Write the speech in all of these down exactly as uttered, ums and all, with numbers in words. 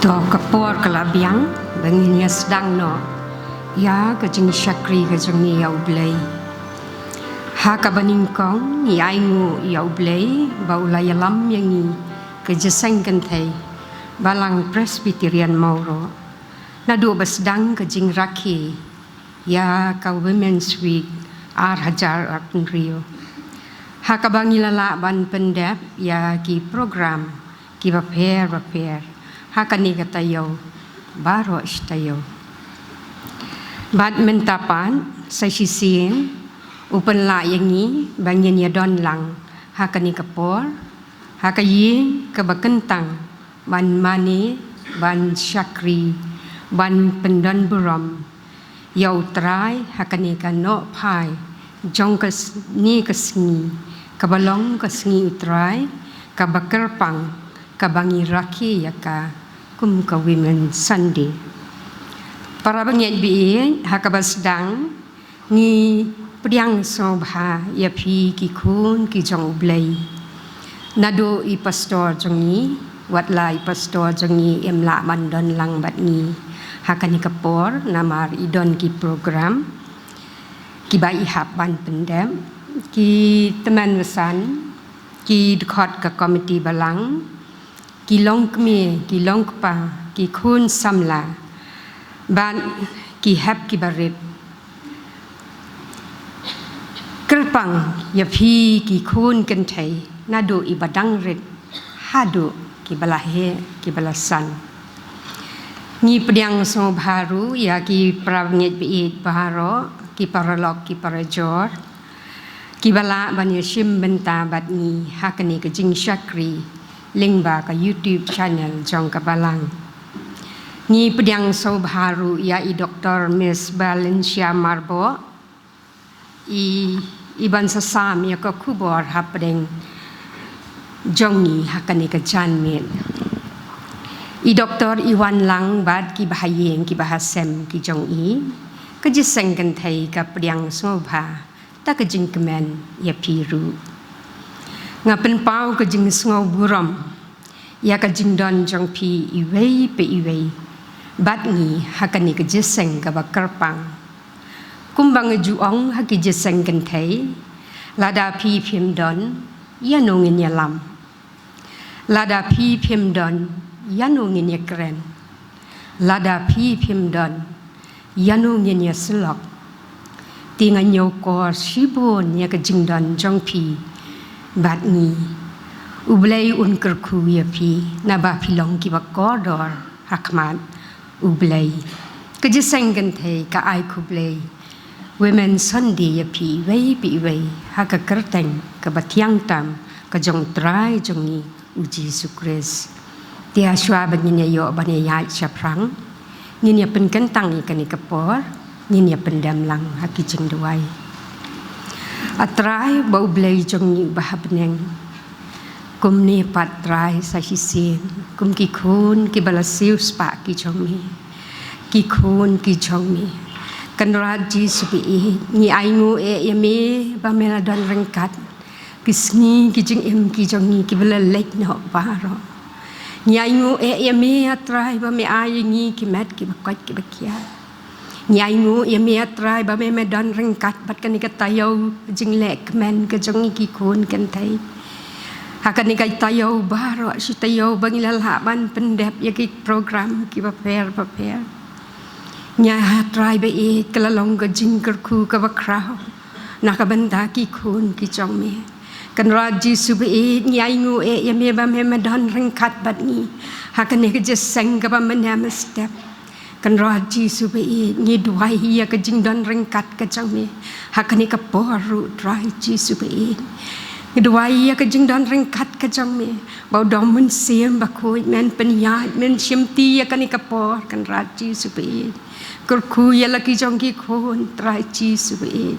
To ka por ka la biang ba ngin ïa sdang noh ïa ka jingshakri ka jong ngi ïa U Blei. Ha kaba nyngkong ngi ainguh ïa U Blei ba u la ïalam ïa ngi ka jingïaseng kynthei Balang Presbyterian Mawroh naduh ba sdang ka jingrakhe ïa ka Women's Week ar hajar arphew hynriew. Ha kaba ngi la lah ban pyndep ïa ki program kiba pher ba pher ha kane ka taïew baroh shi taïew. Bad mynta pat sa shisien u pynlah ïa ngi ba ngin ïa don lang ha kane ka por ha ka ïing kaba kyntang ban mane, ban shakri, ban pyndon burom ïa U Trai ha kane ka nohphai jong kane ka sngi kaba long ka sngi U Trai kaba kyrpang kaba ngi rakhe ïa ka kum ka Women's Sunday. Para bangeit baieit, ha kaba sdang ngi pdiang sngewbha ïa phi ki khun ki jong U Blei. Naduh i pastor jong ngi, wat la i pastor jong ngi im lah ban don lang bad ngi ha kane ka por namar i don ki program kiba i hap ban pyndep, ki tymmen basan, ki dkhot ka komiti balang, ki longkmie, ki longkpa, ki khun samla bad ki hep ki barit. Kyrpang ïa phi ki khun kynthei naduh i badang rit haduh kiba la heh kiba la san. Ngi pdiang sngewbha ruh ïa ki para bangeit baieit baroh, ki paralok ki parajor kiba lah ban ïashim bynta bad ngi ha kane ka jingshakri lyngba ka YouTube channel jong ka balang. Ngi pdiang sngewbha ruh ïa i Doktor Miss Valencia Marboh, i, i ban sa sam ïa ka khubor hapdeng jong ngi ha kane ka janmiet. I doktor i wan lang bad ki bahaïing ki bahasem ki jong i, ka jingïaseng kynthei ka pdiang sngewbha da ka jingkmen ïa phi ruh. Nga pynpaw ka jingsngewburom ïa ka jingdon jong phi iwei pa iwei bad ngi ha kane ka jingïaseng kaba kyrpang. Kumba nga ju ong ha ki jingïaseng kynthei, lada phi phim don, ïano ngin ïalam? Lada phi phim don, ïano ngin ïakren? Lada phi phim don, ïano ngin ïasyllok? Te nga ñiewkor shibun ïa ka jingdon jong phi bad ngi. U Blei un kyrkhu ïa phi naba phi long kiba kordor ha khmat U Blei. Ka jingïaseng kynthei ka ai khublei Women Sunday ïa phi iwei pa iwei ha ka kyrteng kaba thiang tam ka jong U Trai jong ngi U Jisu Khrist. Te hashwa ba ngin ïa ïoh ban ïaid shaphrang, ngin ïa pynkyntang ïa kane ka por, ngin ïa pyndem lang ha ki jingduwai. A Trai ba U Blei jong ngi uba ha bneng, kumne pat Trai sa shisien, kum ki khun kiba la siewspah ki jong me, ki khun ki jong me, Kynrad Jisu baieit, ngi ainguh eh ïa me ba me la don ryngkat ki sngi ki jingim ki jong ngi kiba la leit noh baroh. Ngi ainguh eh ïa me A Trai ba me ai ïa ngi ki met kiba koit kiba khiah. Ngi ainguh ïa me A Trai ba me me don ryngkat bad kane ka taïew jingleh kmen ka jong ngi ki khun kynthei. Ha kane ka taïew baroh shi taïew ba ngi la lah ban pyndep ïa ki program kiba pher ba pher. Ngi ai A Trai baieit ka la long ka jingkyrkhu kaba khraw na ka bynta ki khun ki jong me. Kynrad Jisu baieit, ngi ainguh eh ïa me ba me me don ryngkat bad ngi ha kane ka jingïaseng kaba mynne mynstep. Kynrad Jisu baieit, ngi duwai ïa ka jingdon ryngkat ka jong me ha kane ka por ruh Trai Jisu baieit. Ngi duwai ïa ka jingdon ryngkat ka jong me ba U Dong Mynsiem Bakhuid men pynïaid men shimti ïa kane ka por Kynrad Jisu baieit. Kyrkhu ïa la ki jong ki khun, Trai Jisu eh.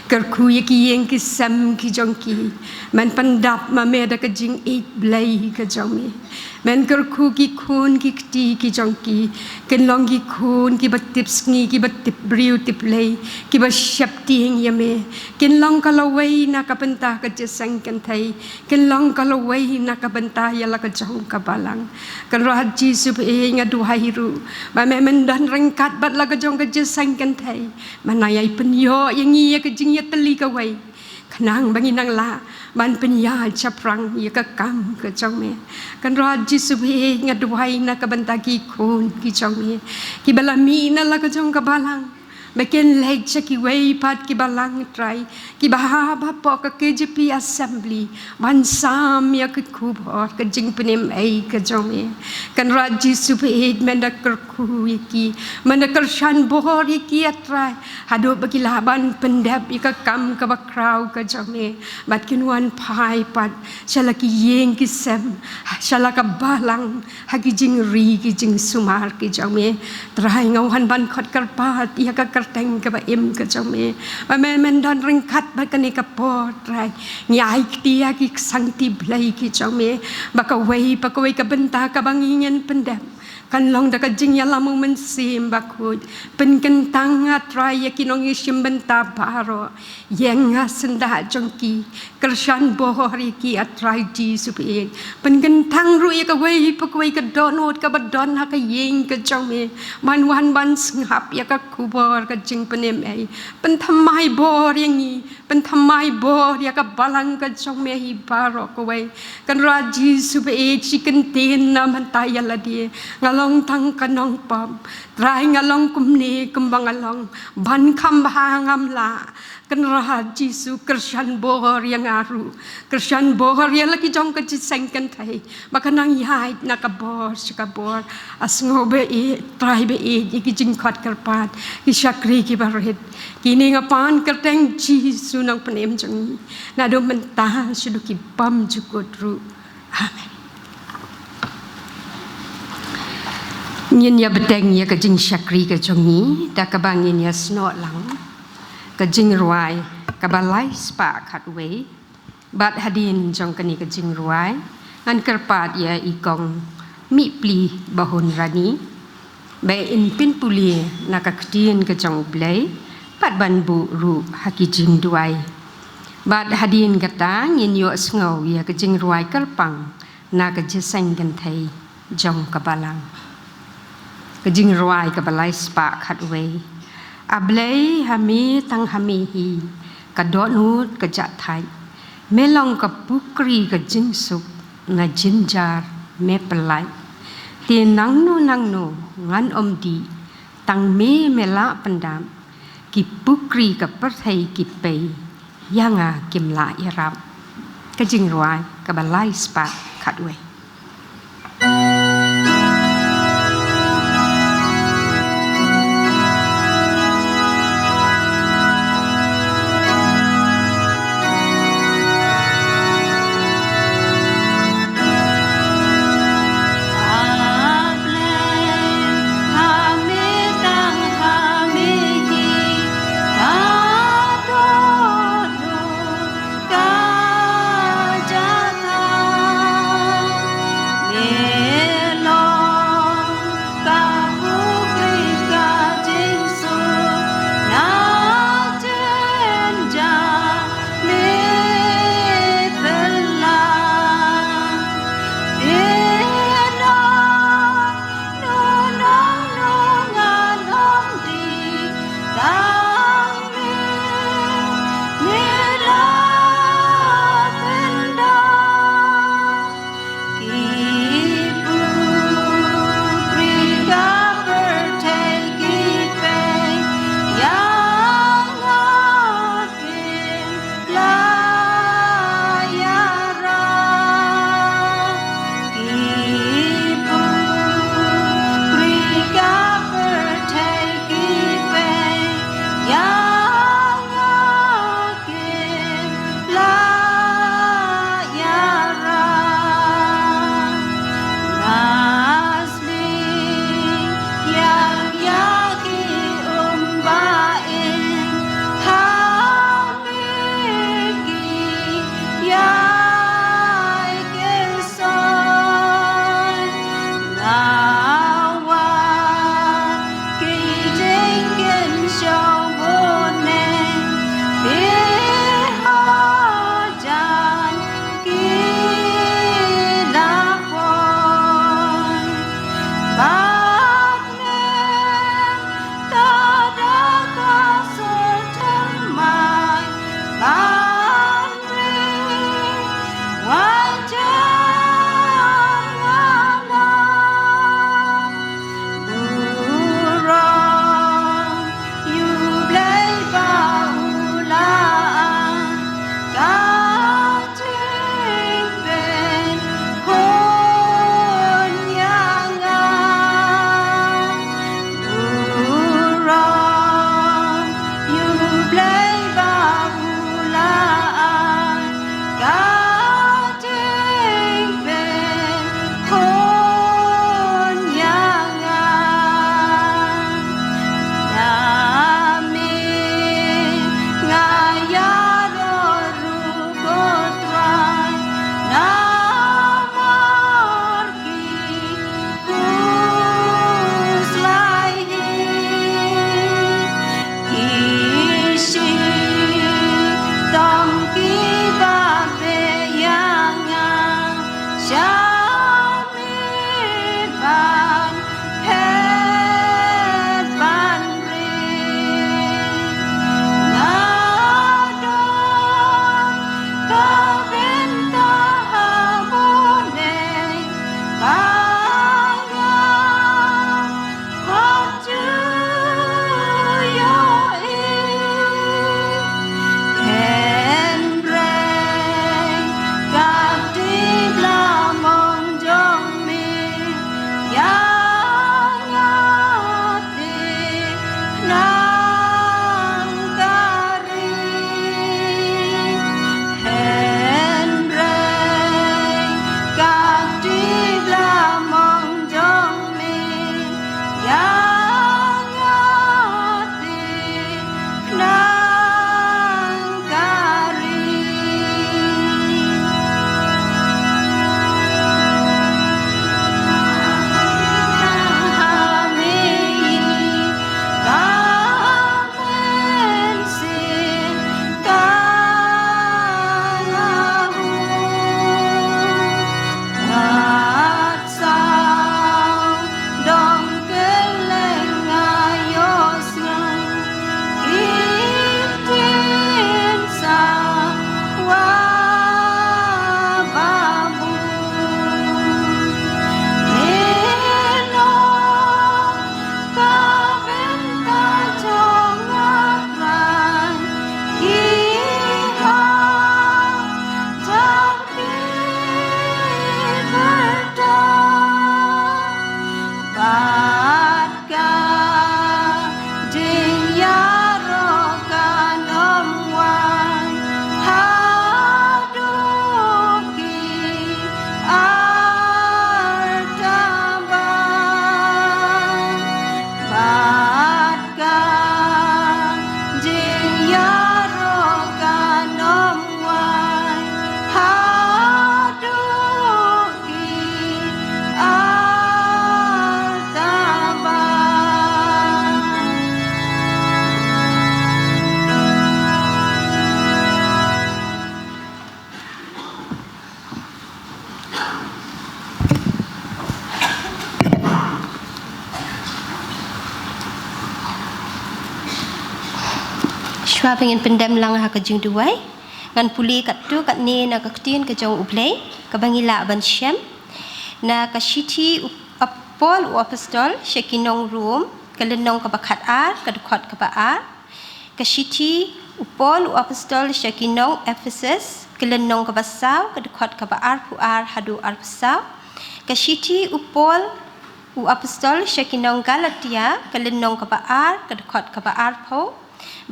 Kyrkhu ïa ki ïing ki sem ki jong ki. Men pyndap ma me da ka jingïeit Blei ka jong me. Men kyrkhu ki khun ki kti ki jong ki. Kin long ki khun kiba tip sngi, kiba tip briew tip Blei, kiba sheptieng ïa me. Kin long ka lawei na ka bynta ka jingïaseng kynthei. Kin long ka lawei na ka bynta ïa la ka jong ka balang. Kynrad Jisu eh, nga duwai ruh ba me men don ryngkat bad la ka jong ka jingïaseng kynthei. Ba nang ïai pynïoh ïa ngi ïa ka jingïatylli kawei, khnang ba ngin nang lah ban pynïaid shaphrang ïa ka kam ka jong me. Kynrad Jisu eh, nga duwai na ka bynta ki khun ki jong me, kiba la mih na la ka jong ka balang. Ba kin leit sha kiwei pat ki balang, Trai, kiba hap hapoh ka K J P Assembly ban sam ïa ka khubor ka jingpynim ei ka jong me. Kynrad Jisu eh, men da kyrkhu ïa ki, men da kyrshan bor ïa ki, ah Trai, haduh ba ki lah ban pyndep ïa ka kam kaba khraw ka jong me. Bad kin wan phai pat sha la ki ïing ki sem, sha la ka balang, ha ki jingri ki jingsumar ki jong me. Trai, nga wan ban khot kyrpad ïa ka kyrteng kaba im ka jong me. Ba me men don ryngkat bad kane ka por, Trai. Ngi ai kti ïa ki sangti Blei ki jong me, ba kawei pa kawei ka bynta kaba ngi ngin pyndep kan long da ka jingïalam u Mynsiem Bakhuid. Pynkyntang, ah Trai, ïa ki nongïashim bynta baroh. Ïeng ha syndah jong ki, kyrshan bor ïa ki, ah Trai Jisu eh. Pynkyntang ruh ïa kawei pa kawei ka dohnud kaba don ha ka ïing ka jong me, ban wan ban sngap ïa ka khubor ka jingpynim ei. Pynthymmai bor ïa ngi, pynthymmai bor ïa ka balang ka jong me hi baroh kawei. Kynrad Jisu eh, shi kyntien na mynta ïa lade nga long tang ka nongpop. Trai, nga long kumne kumba nga long, ban kham bha ngam lah. Kynrad Jisu, kyrshan bor ïa nga ruh, kyrshan bor ïa la ki jong ka jingïaseng kynthei, ba kan nang ïaid na ka bor sha ka bor. Ah sngew ba ïeit, Trai ba ïeit, ïa ki jingkhot kyrpad ki shakri kiba rit. Kine nga pan kyrteng Jisu Nongpynim jong ngi, naduh mynta shaduh ki bymjukut ruh. Amen. Ngin ïa bteng ïa ka jingshakri ka jong ngi da kaba ngin ïa snoh lang ka jingrwai kaba lai spah khatwei. Bad hadien jong kane ka jingrwai, ngan kyrpad ïa i Kong Mihpli Bahunrani ba in pynpule na ka ktien ka jong U Blei, bad ban buh ruh ha ki jingduwai. Bad hadien kata ngin ïohsngew ïa ka jingrwai kyrpang na ka jingïaseng kynthei jong ka balang. Ka jingrwai kaba lai spah khatwei. A Blei, ha me tang ha me hi ka dohnud ka jahthait. Me long ka pukri ka jingsuk, na jynjar me pyllait. Te nangno nangno ngan ym dih, tang me me lah pyndap. Ki pukri ka pyrthei ki pei, ïa nga kim lah ïarap. Ka jingrwai kaba lai spah khatwei. Ka ba ngin pyndem lang ha ka jingduwai, ngan pule katto katne na ka ktien ka jong U Blei, ka ba ngi lah ban shem. Na ka shithi u ap-, Paul u apostol sha ki nong Rom, ka lynnong ka ba khat ar, ka dkhot ka ba ar. Ka shithi u Paul u apostol sha ki nong Ephesus, ka lynnong ka ba saw, ka dkhot ka ba arphew ar haduh arphew saw. Ka shithi u Paul u apostol sha ki nong Galatia, ka lynnong ka ba ar, ka dkhot ka ba arphew.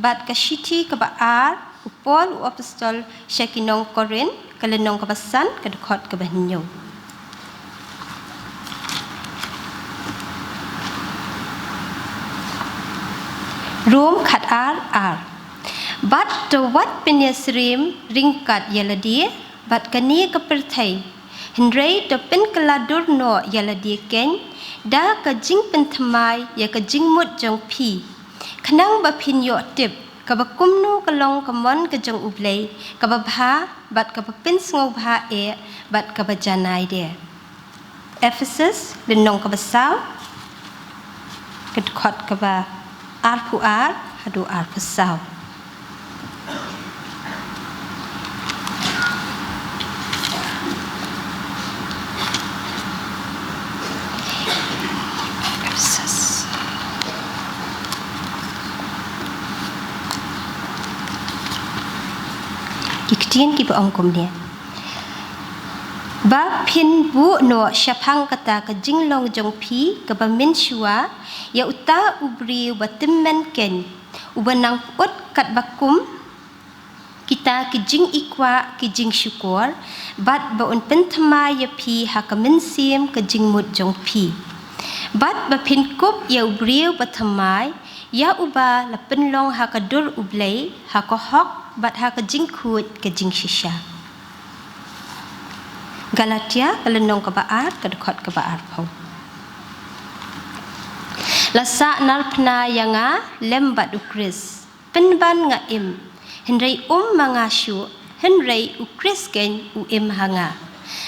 Bad ka shithi ka ba ar u Paul u apostol sha ki nong Korinth, ka lynnong ka ba san, ka dkhot ka ba hynñiew. Rom khat ar ar. Bad to wat pynïasyriem ryngkat ïa lade bad kane ka pyrthei, hynrei to pynkylla dur noh ïa lade kein da ka jingpynthymmai ïa ka jingmut jong phi, khnang ba phin ïoh tip ka ba kumno ka long ka mon ka jong U Blei, ka ba bha bad ka ba pynsngewbha eh bad ka ba janai de. Ephesus lynnong ka ba saw, ka dkhot ka ba arphew ar haduh arphew saw. Ephesus. Ki ktien ki ba ong kumne. Ba phin buh noh shaphang kata ka jinglong jong phi ka ba mynshuwa ïa uta u briew ba tymmen kein, u ba nang pyut katba kum kita ki jingikwah ki jingshukor, bad ba un pynthymmai ïa phi ha ka mynsiem ka jingmut jong phi. Bad ba phin kup ïa u briew ba thymmai, ïa uba la pynlong ha ka dur U Blei, ha ka hok bad ha ka jingkhuid ka jingshisha. Galatia ka lynnong ka ba ar, ka dkhot ka ba arphew. La sah narphna ïa nga lem bad U Khrist, pynban nga im, hynrei um ma nga shuh, hynrei U Khrist kein u im ha nga.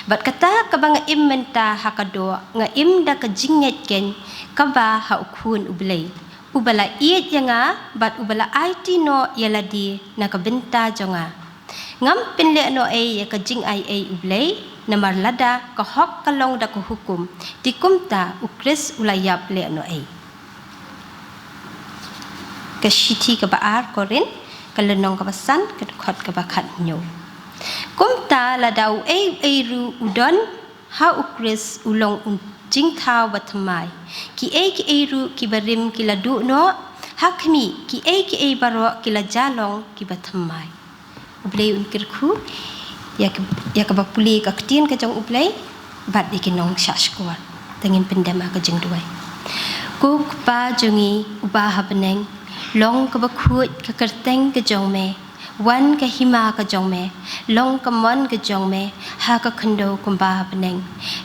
Bad kata ka ba nga im mynta ha ka doh, nga im da ka jingngeit kein ka ba ha U Khun U Blei, u ba la ïeit ïa nga bad u ba la aiti noh ïa lade na ka bynta jong nga. Ngam pynleh noh ei ïa ka jingaiei U Blei, namar lada ka hok ka long da ka hukum, te kumta U Khrist u la ïap leh noh ei. Ka shithi ka ba ar Korinth, ka lynnong ka ba san, ka dkhot ka ba khathynñiew. Kumta lada uei uei ruh u don ha U Khrist, u long u jingthaw ba thymmai. Kiei kiei ruh ki ba rim ki la duh noh, ha khmih, kiei kiei baroh ki la ja long ki ba thymmai. U Blei un kyrkhu ïa ka, ïa ka ba pule ka ktien ka jong U Blei bad ïa ki nongshah shkor. Te ngin pyndem ha ka jingduwai. Ko Kpa jong ngi uba ha bneng, long ka ba khuid ka kyrteng ka jong me, wan ka hima ka jong me, long ka mon ka jong me ha ka khyndew kumba ha bneng.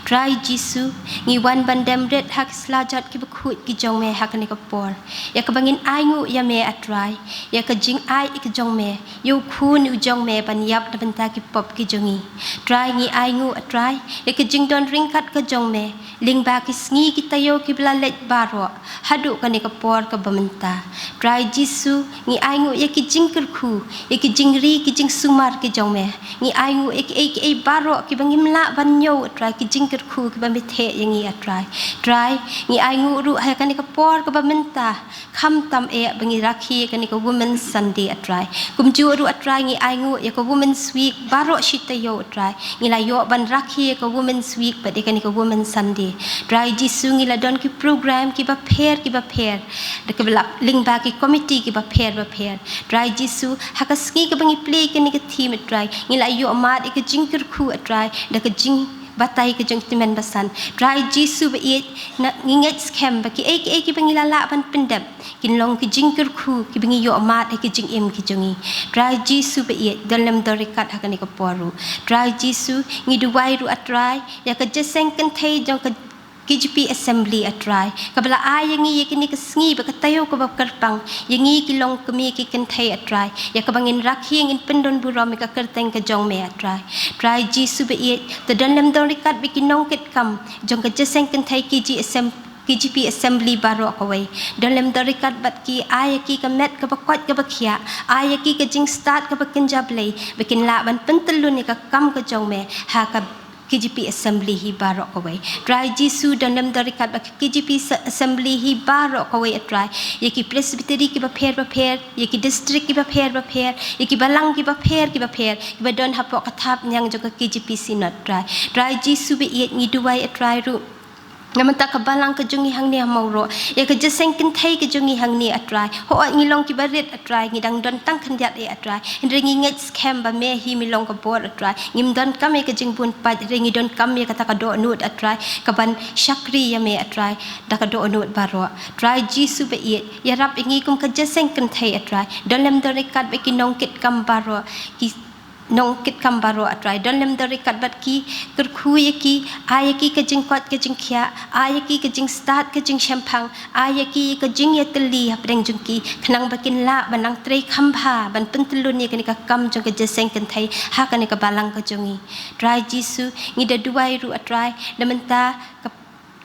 Trai Jisu, ngi wan ban dem rit ha ki slajat ki ba khuid ki jong me ha kane ka por. Ïa ka ba ngin ainguh ïa me, A Trai, ïa ka jingai ka jong me, ïa U Khun u jong me ban ïap na bynta ki pop ki jong ngi. Trai, ngi ainguh, A Trai, ïa ka jingdon ryngkat ka jong me lyngba ki sngi ki taïew ki ba la leit baroh haduh kane ka por ka ba mynta. Trai Jisu, ngi ainguh ïa ki jingkyrkhu, ïa ki jingri ki jingsumar ki jong me. Ngi ainguh ïa kiei kiei baroh ki ba ngim lah ban ñiew, A Trai, ki jingkyrkhu ki ba me theh ïa ngi, A Trai. Trai, ngi ainguh ruh ha kane ka por ka ba mynta, khamtam eh ba ngi rakhe ïa kane ka Women's Sunday, A Trai. Kumjuh ruh, A Trai, ngi ainguh ïa ka Women's Week baroh shi taïew, A Trai. Ngi la ïoh ban rakhe ïa ka Women's Week bad ïa kane ka Women's Sunday. Trai Jisu, ngi la don ki program ki ba pher ki ba pher, da ki ba la lyngba ki komiti ki ba pher ba pher. Trai Jisu, ha ka sngi ka ba ngi plie ïa kane ka theme, A Trai, ngi la ïoh mad ïa ka jingkyrkhu, A Trai, da ka jing batai ka jong ki tymmen basan. Trai Jisu ba ïeit, ngi ngeit skhem ba kiei kiei ki ba ngi la lah ban pyndep kin long ki jingkyrkhu ki ba ngi ïoh mad ha ki jingim ki jong ngi. Trai Jisu ba ïeit, don lem don ryngkat ha kane ka por ruh. Trai Jisu, ngi duwai ruh, A Trai, ïa ka jingïaseng kynthei jong ka K J P Assembly, A Trai, ka ba la ai ïa ngi ïa kane ka sngi ba ka taïew ka ba kyrpang ïa ngi ki longkmie ki kynthei, A Trai, ïa ka ba ngin rakhe ngin pyndon burom ïa ka kyrteng ka jong me, A Trai. Trai Jisu ba ïeit, to don lem don ryngkat bad ki nongkitkam jong ka jingïaseng kynthei K J P Assem-, K J P Assembly baroh kawei. Don lem don ryngkat bad ki, ai ïa ki ka met kaba koit kaba khiah, ai ïa ki ka jingstad kaba kynja Blei, ba kin lah ban pyntyllun ïa ka kam ka jong me ha ka K J P Assembly hi baroh kawei. Trai Jisu, don lem don ryngkat bad ka K J P Assembly hi baroh kawei, A Trai. Ïa ki Presbytery kiba pher bapher, ïa ki district kiba pher bapher, ïa ki balang kiba pher kiba pher, kiba don hapoh ka thapniang jong ka K J P Synod, Trai. Trai Jisu ba ïeit, ngi duwai, A Trai, ruh na mynta ka balang ka jong ngi hangne ha Mawroh, ïa ka jingïaseng kynthei ka jong ngi hangne, A Trai. Hooid ngi long kiba rit, A Trai, ngi dang don tang khyndiat eh, A Trai. Hynrei ngi ngeit skhem ba me hi me long ka bor, A Trai. Ngim donkam ïa ka jingbun pait, hynrei ngi donkam ïa kata ka dohnud, A Trai, kaban shakri ïa me, A Trai, da ka dohnud baroh. Trai Jisu ba ïeit, ïarap ïa ngi kum ka jingïaseng kynthei, A Trai. Don lem don ryngkat bad ki nongkitkam baroh, ki nongkitkam baroh, A Trai. Don lem don ryngkat bad ki, kyrkhu ïa ki, ai ïa ki ka jingkoit ka jingkhiah, ai ïa ki ka jingstad ka jingshemphang, ai ïa ki ka jingïatylli hapdeng jong ki, khnang ba kin lah ban nang trei kham bha ban pyntyllun ïa kane ka kam jong ka jingïaseng kynthei ha kane ka balang ka jong ngi. Trai Jisu, ngi da duwai ruh, A Trai, na mynta ka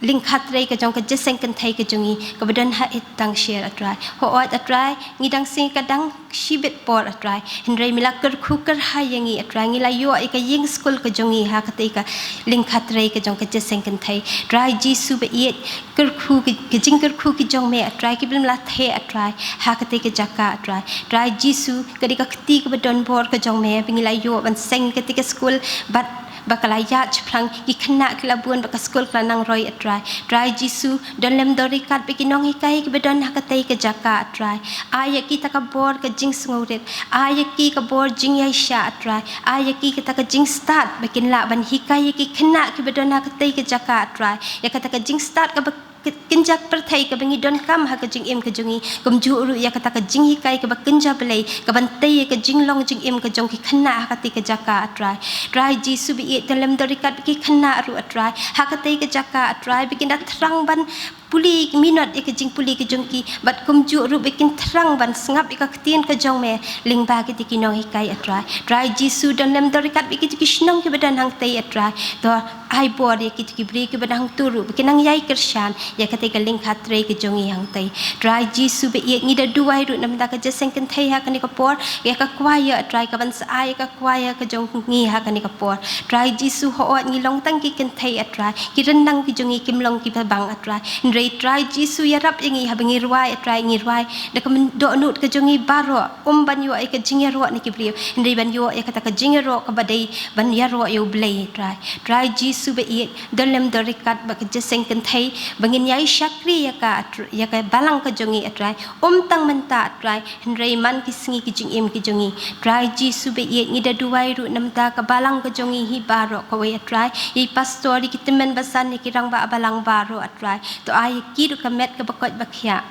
lyngkha trei ka jong ka jingïaseng kynthei ka jong ngi kaba don ha Ïew Tang Sher, A Trai. Hooid, A Trai, ngi dang sngew ka dang shibit por, A Trai. Hynrei me la kyrkhu kyrhai ïa ngi, A Trai. Ngi la ïoh ïa ka ïing skul ka jong ngi ha katei ka lyngkha trei ka jong ka jingïaseng kynthei. Trai Jisu ba ïeit, kyrkhu ki, ki jingkyrkhu ki jong me, A Trai, ki bym la theh, A Trai, ha katei ka jaka, A Trai. Trai Jisu, ka dei ka kti kaba don bor ka jong me ba ngi la ïoh ban seng katei ka skul bad ba ka la ïaid shaphrang, ki khynnah ki la bun bad ka skul ka la nang roi, A Trai. Trai Jisu, don lem don ryngkat bad ki nonghikai kiba don ha katei ka jaka, A Trai. Ai ïa kita ka bor ka jingsngewrit, ai ïa ki ka bor jingïaishah, A Trai. Ai ïa ki kata ka jingstad ba kin lah ban hikai ïa ki khynnah kiba don ha katei ka jaka, A Trai, ïa kata ka jingstad kaba k-, kynja pyrthei kaba ngi donkam ha ka jingim ka jong ngi, kumjuh ruh ïa kata ka jinghikai kaba kynja Blei kaban tei ïa ka jinglong jingim ka jong ki khynnah ha katei ka jaka, A Trai. Trai Jisu ba ïeit, don lem don ryngkat bad ki khynnah ruh, A Trai, ha katei ka jaka, A Trai, ba kin da thrang ban pule minot ïa ka jingpule ka jong ki, bad kumjuh ruh ba kin thrang ban sngap ïa ka ktien ka jong me lyngba kita ki nonghikai, A Trai. Trai Jisu, don lem don ryngkat bad kita ki shnong kiba don hangtei, A Trai. To ai bor ïa kita ki briew kiba don hangto ruh ba kin nang ïai kyrshan ïa katei ka lyngkha trei ka jong ngi hangtei. Trai Jisu ba ïeit, ngi da duwai ruh na mynta ka jingïaseng kynthei ha kane ka por, ïa ka choir, A Trai, kaban sa ai ïa ka choir ka jong ngi ha kane ka por. Trai Jisu, hooid ngi long tang ki kynthei, A Trai, ki ryndang ki jong ngi kim long kiba bang, A Trai. Hynrei Trai Jisu, ïarap ïa ngi haba ngi rwai, A Trai, ngi rwai da ka myn-, dohnud ka jong ngi baroh, ym ban ïoh ïa ka jingïaroh na ki briew, hynrei ban ïoh ïa kata ka jingïaroh kaba dei ban ïaroh ïa U Blei, A Trai. Trai Jisu ba ïeit, don lem don ryngkat bad ka jingïaseng kynthei ba ngin ïai shakri ïa ka, A Tr-, ïa ka balang ka jong ngi, A Trai. Ym tang mynta, A Trai, hynrei man ki sngi ki jingim ki jong ngi. Trai Jisu ba ïeit, ngi da duwai ruh na mynta ka balang ka jong ngi hi baroh kawei, A Trai. Ïa i pastor, ïa ki tymmen basan, ïa ki rangbah balang baroh, A Trai. To ai ïa ki ruh ka met kaba koit ba khiah.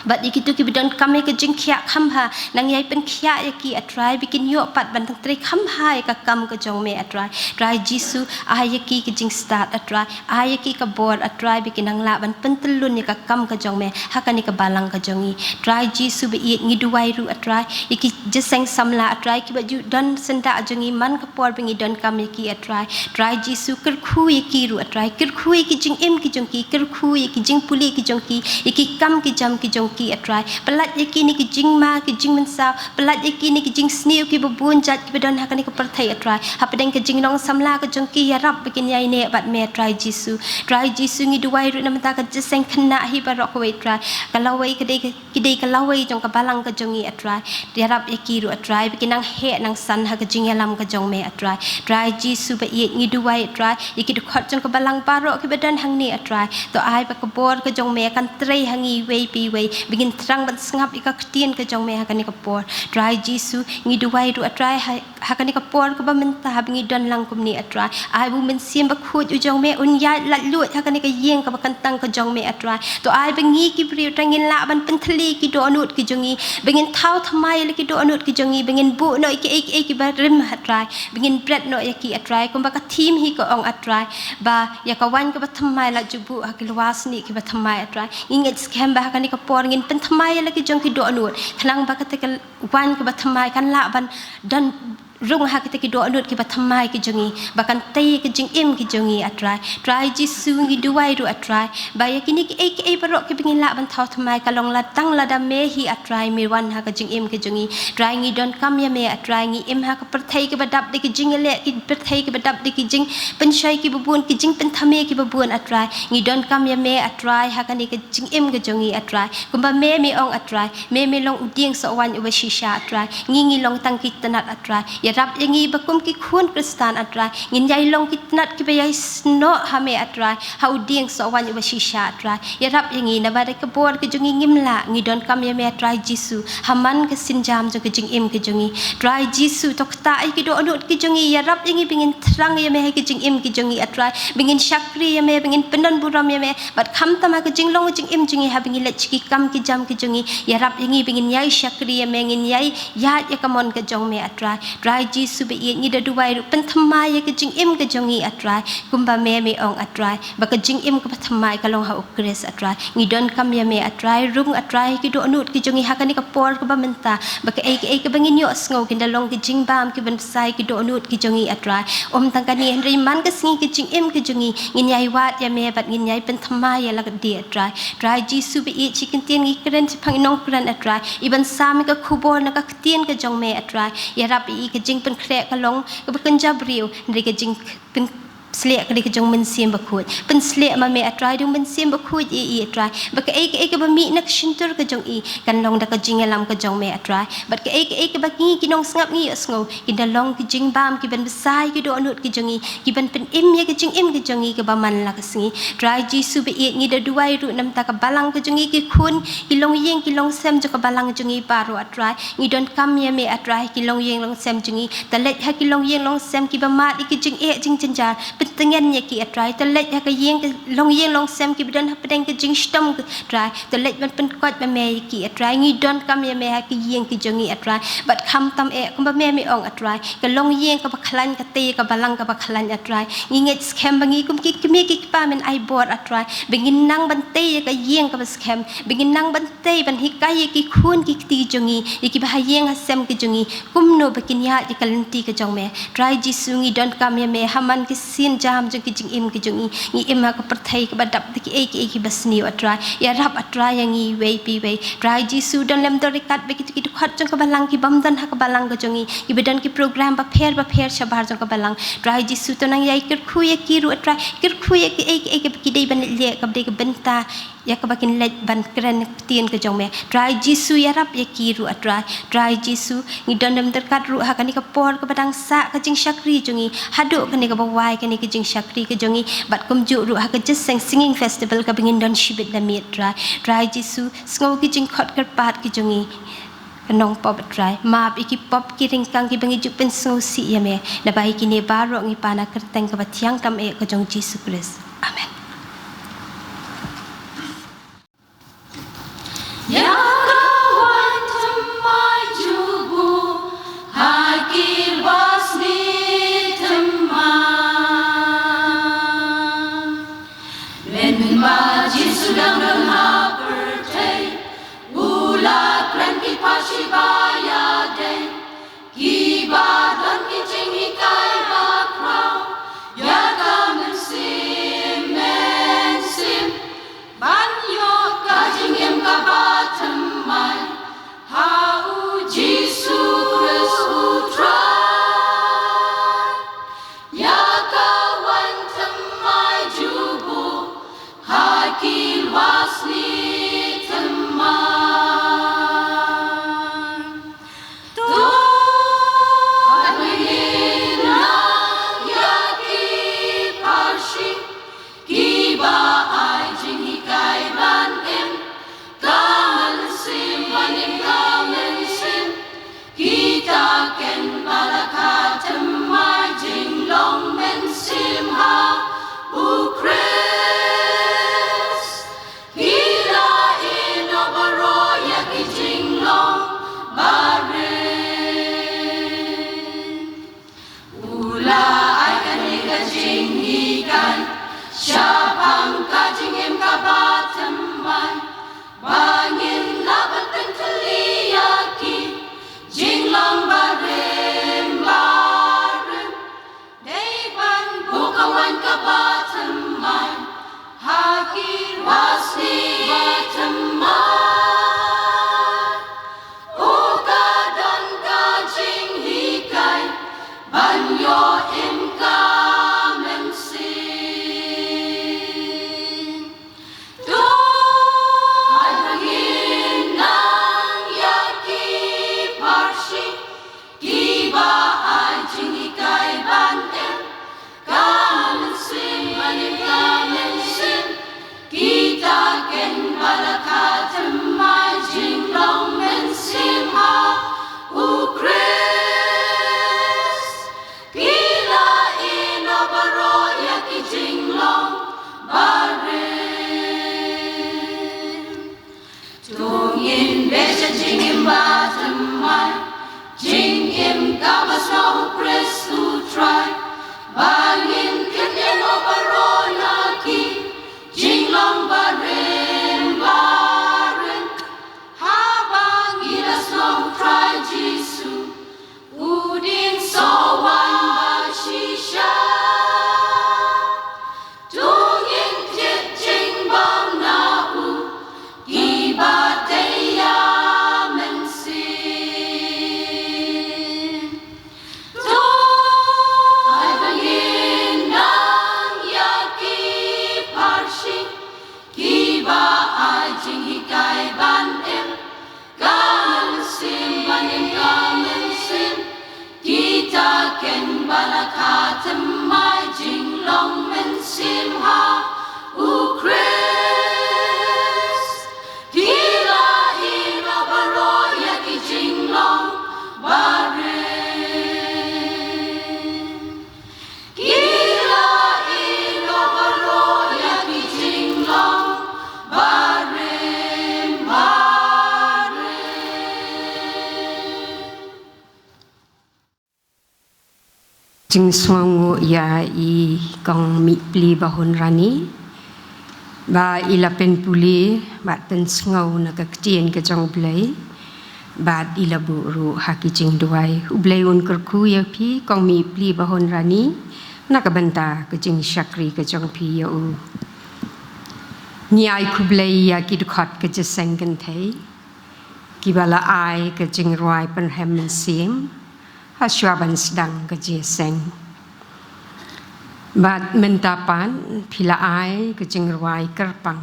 Bad ïa kito kiba donkam ïa ka jingkhiah kham bha, nang ïai pynkhiah ïa ki, A Trai, ba kin ïoh pat ban nang trei kham bha ïa ka kam ka jong me, A Trai. Trai Jisu, ai ïa ki ka jingstad, A Trai. Ai ïa ki ka bor, A Trai, ba kin nang lah ban pyntyllun ïa ka kam ka jong me ha kane ka balang ka jong ngi. Trai Jisu ba ïeit, ngi duwai ruh, A Trai, ïa ki jingïaseng samla, A Trai, kiba ju don syndah jong ngi man ka por ba ngi donkam ïa ki, A Trai. Trai Jisu, kyrkhu ïa ki ruh, A Trai, kyrkhu ïa ki jingim ki jong ki, kyrkhu ïa ki jingpule ki jong ki, ïa ki kam ki jam ki jong ki, A Trai. Pyllait ïa ki na ki jingma ki jingmynsaw, pyllait ïa ki na ki jingsniew kiba bun jait kiba don ha kane ka pyrthei, A Trai. Hapdeng ka jinglong samla ka jong ki, ïarap ba kin ïaineh bad me, Trai Jisu. Trai Jisu, ngi duwai ruh na mynta ka jingïaseng khynnah hi baroh kawei, Trai. Ka lawei ka dei ka, ki dei ka lawei jong ka balang ka jong ngi, A Trai. Ïarap ïa ki ruh, A Trai, ba kin nang heh nang san ha ka jingïalam ka jong me, A Trai. Trai Jisu ba ïeit, ngi duwai, A Trai, ïa ki dkhot jong ka balang baroh kiba don hangne, A Trai. To ai ba ka bor ka jong me kan trei ha ngi iwei pa iwei, ba ngin thrang ban sngap ïa ka ktien ka jong me ha kane ka por. Trai Jisu, ngi duwai ruh, A Trai, ha ha kane ka por kaba mynta haba ngi don lang kumne, A Trai. Ai ba U Mynsiem Bakhuid u jong me un ïaid laitluid ha kane ka ïing kaba kyntang ka jong me, A Trai. To ai ba ngi ki briew, Trai, ngin lah ban pynthylli ki dohnud ki jong ngi, ba ngin thaw thymmai ïa la ki dohnud ki jong ngi, ba ngin buh noh ïa kiei kiei kiba rim, A Trai, ba ngin bret noh ïa ki, A Trai, kumba ka theme hi ka ong, A Trai, ba ïa ka waiñ kaba thymmai la ju buh ha ki lywa snieh kiba thymmai, A Trai. Ngi ngeit skhem ba ha kane ka por ngin pynthymmai ïa la ki jong ki dohnud, khnang ba kata ka waiñ kaba thymmai kan lah ban don rung ha kita ki dohnud kiba thymmai ki jong ngi, ba kan tei ïa ka jingim ki jong ngi, A Trai. Trai Jisu, ngi duwai ruh, A Trai, ba ïa kine kiei kiei baroh kiba ngi lah ban thaw thymmai, ka long la tang lada me hi, A Trai, me wan ha ka jingim ki jong ngi. Trai, ngi donkam ïa me, A Trai, ngi im ha ka pyrthei kaba dap da ki jingïaleh, ki pyrthei kaba dap da ki jingpynshoi kiba bun, ki jingpynthame kiba bun, A Trai. Ngi donkam ïa me, A Trai, ha kane ka jingim ka jong ngi, A Trai. Kumba me, me ong, A Trai, me, me long u dieng sohwaiñ uba shisha, A Trai. Ngi, ngi long tang ki tnat, A Trai. Ïarap ïa ngi ba kum ki khun Khristan, A Trai, ngin ïai long ki tnat kiba ïai snoh ha me, A Trai, ha u dieng sohwaiñ uba shisha, A Trai. Ïarap ïa ngi, naba da ka bor ka jong ngi ngim lah, ngi donkam ïa me, A Trai Jisu, ha man ka sienjam jong ka jingim ka jong ngi. Trai Jisu, to ktah ïa ki dohnud ki jong ngi, ïarap ïa ngi ba ngin thrang ïa me ha ka jingim ka jong ngi, A Trai, ba ngin shakri ïa me, ba ngin pyndonburom ïa me, bad khamtam ha ka jinglong jingim jong ngi, haba ngi leit sha ki kam ki jam ki jong ngi, ïarap ïa ngi ba ngin ïai shakri ïa me, ngin ïai ïaid ïa ka mon ka jong me, A Trai. Trai Jisu ba ïeit, ngi da duwai ruh, pynthymmai ïa ka jingim ka jong ngi, A Trai, kumba me, me ong, A Trai, ba ka jingim kaba thymmai ka long ha u Khrist, A Trai. Ngi donkam ïa me, A Trai, rung, A Trai, ki dohnud ki jong ngi ha kane ka por kaba mynta, ba kaei kaei kaba ngin ïohsngew kin da long ki jingbam kiban bsa ïa ki dohnud ki jong ngi, A Trai. Ym tang kane, hynrei man ka sngi ka jingim ka jong ngi, ngin ïai wad ïa me bad ngin ïai pynthymmai ïa la ka dei, A Trai. Trai Jisu ba ïeit, shi kyntien ngi kren shaphang i nongkren, A Trai, iban sam ïa ka khubor na ka ktien ka jong me, A Trai. Ïarap ïa i, ka jingpynkhreh ka long kaba kynja briew, hynrei ka jingpyn slieh ka dei ka jong u Mynsiem Bakhuid. Pynslieh ma me, A Trai, da u Mynsiem Bakhuid ïa i, A Trai, ba kaei kaei kaba mih na ka shyntur ka jong i kan long da ka jingïalam ka jong me, A Trai. Bad kaei kaei kaba ngi ki nongsngap ngi ïohsngew, kin da long ki jingbam kiban bsa ïa ki dohnud ki jong ngi, kiban pynim ïa ka jingim ka jong ngi kaba man la ka sngi. Trai Jisu ba ïeit, ngi da duwai ruh namar ka balang ka jong ngi, ki khun, ki longïing ki longsem jong ka balang jong ngi baroh, A Trai. Ngi donkam ïa me, A Trai, ki longïing longsem jong ngi. To leit ha ki longïing longsem kiba mad ïa ki jingeh jingjynjar, pyntngen ïa ki, A Trai. To leit ha ka ïing, ka longïing longsem kiba don hapdeng ka jingshitom, A Trai. To leit ban pynkoit ma me ïa ki, A Trai. Ngi donkam ïa me ha ki ïing ki jong ngi, A Trai. Bad khamtam eh, kumba me, me ong, A Trai, ka longïing kaba khlaiñ ka tei ïa ka balang kaba khlaiñ, A Trai. Ngi ngeit skhem ba ngi kum ki kmie ki kpa men ai bor, A Trai, ba ngin nang ban tei ïa ka ïing kaba skhem, ba ngin nang ban tei ban hikai ïa ki khun ki kti jong ngi, ïa kiba ha ïing ha sem ki jong ngi, kumno ba kin ïaid ïa ka lynti ka jong me. Trai Jisu, ngi donkam ïa me ha man ki sienjam jong ki jingim ki jong ngi. Ngi im ha ka pyrthei kaba dap da kiei kiei kiba sniew, A Trai. Ïarap, A Trai, ïa ngi iwei pa iwei. Trai Jisu, don lem don ryngkat bad kito ki dkhot jong ka balang kibym don ha ka balang ka jong ngi, kiba don ki program bapher bapher shabar jong ka balang. Trai Jisu, to nang ïai kyrkhu ïa ki ruh, A Trai. Kyrkhu ïa kiei kiei kaba ki dei ban leit leh, kaba dei ka bynta ïa kaba kin leit ban kren ktien ka jong me. Trai Jisu, ïarap ïa ki ruh, A Trai. Trai Jisu, ngi don lem don ryngkat ruh ha kane ka por kaba dang sah ka jingshakri jong ngi, haduh kane kaba wai kane ka jingshakri ka jong ngi, bad kumjuh ruh ha ka Jingïaseng Singing Festival kaba ngin don shibit na miet, Trai. Trai Jisu, sngew ki jingkhot kyrpad ki jong ngi, ka nongpop, A Trai. Map ïa ki pop ki ryngkang kiba ngi ju pynsngewsih ïa me. Naba ïa kine baroh ngi pan ha ka kyrteng kaba thiang tam eh ka jong u Jisu Khrist. Amen. Ïa ka waiñ thymmai jubor ha ki basni thymmai. Mynba Jisu dang don ha pyrthei, u la kren ki phang shi ba ïadei, kiba don ki jinghikai bakhraw ïa ka mynsiem mynsiem, ban ïoh ka jingim kaba thymmai ha u Jisu Khrist u Trai. Ïa ka waiñ thymmai jubor ha ki basni thymmai. To ngin nang ïa ki pharshi kiba ai jinghikai ban im ka mynsiem, ban im ka mynsiem. Kita ken ba la kha thymmai jinglong mynsiem ha u Khrist. Ki la ïehnoh baroh ïa ki jinglong barit. U la ai kane ka jinghikai shaphang ka jingim kaba thymmai, ba ngin lah ban pyntylli ïa ki jinglong barim ba Ka wan kaba thymmai ha ki rwasni ba thymmai. U ka don ka jinghikai ban ïoh im ka mynsiem. To ai ba ngin nang ïa ki pharshi kiba ai jinghikai ban im ka mynsiem, ban im ka mynsiem. Kita ken ba la kha thymmai jinglong mynsiem ha U Khrist. Ki la ïehnoh baroh ïa ki jinglong barim. To ngin beh sha jingim ba thymmai, jingim kaba snoh U Khrist U Trai, ba ngin ïehnoh baroh na ki jinglong barim barim. Haba ngi la snoh U Trai Jisu, u dang sa wan ba shisha. To ngin thied jingbam na u kiba tei ïa mynsiem. To ai ba ngin nang ïa ki pharshi kiba ai jinghikai ban im ka mynsiem, ban im ka mynsiem. Kita ken ba la kha thymmai jinglong mynsiem ha U Khrist. Ki la ïehnoh baroh ïa ki jinglong barim. Ki la ïehnoh baroh ïa ki jinglong barim barim. Jingsngewnguh ïa i Kong Mihpli Bahun Rani ba i la pynpule bad pynsngew na ka ktien ka jong U Blei bad i la buh ruh ha ki jingduwai. U Blei un kyrkhu ïa phi Kong Mihpli Bahun Rani na ka bynta ka jingshakri ka jong phi ïa u. Ngi ai khublei ïa ki dkhot ka jingïaseng kynthei kiba la ai ka jingrwai pynrhem mynsiem ha shuwa ban sdang ka jingïaseng. Bad mynta pat phi la ai ka jingrwai kyrpang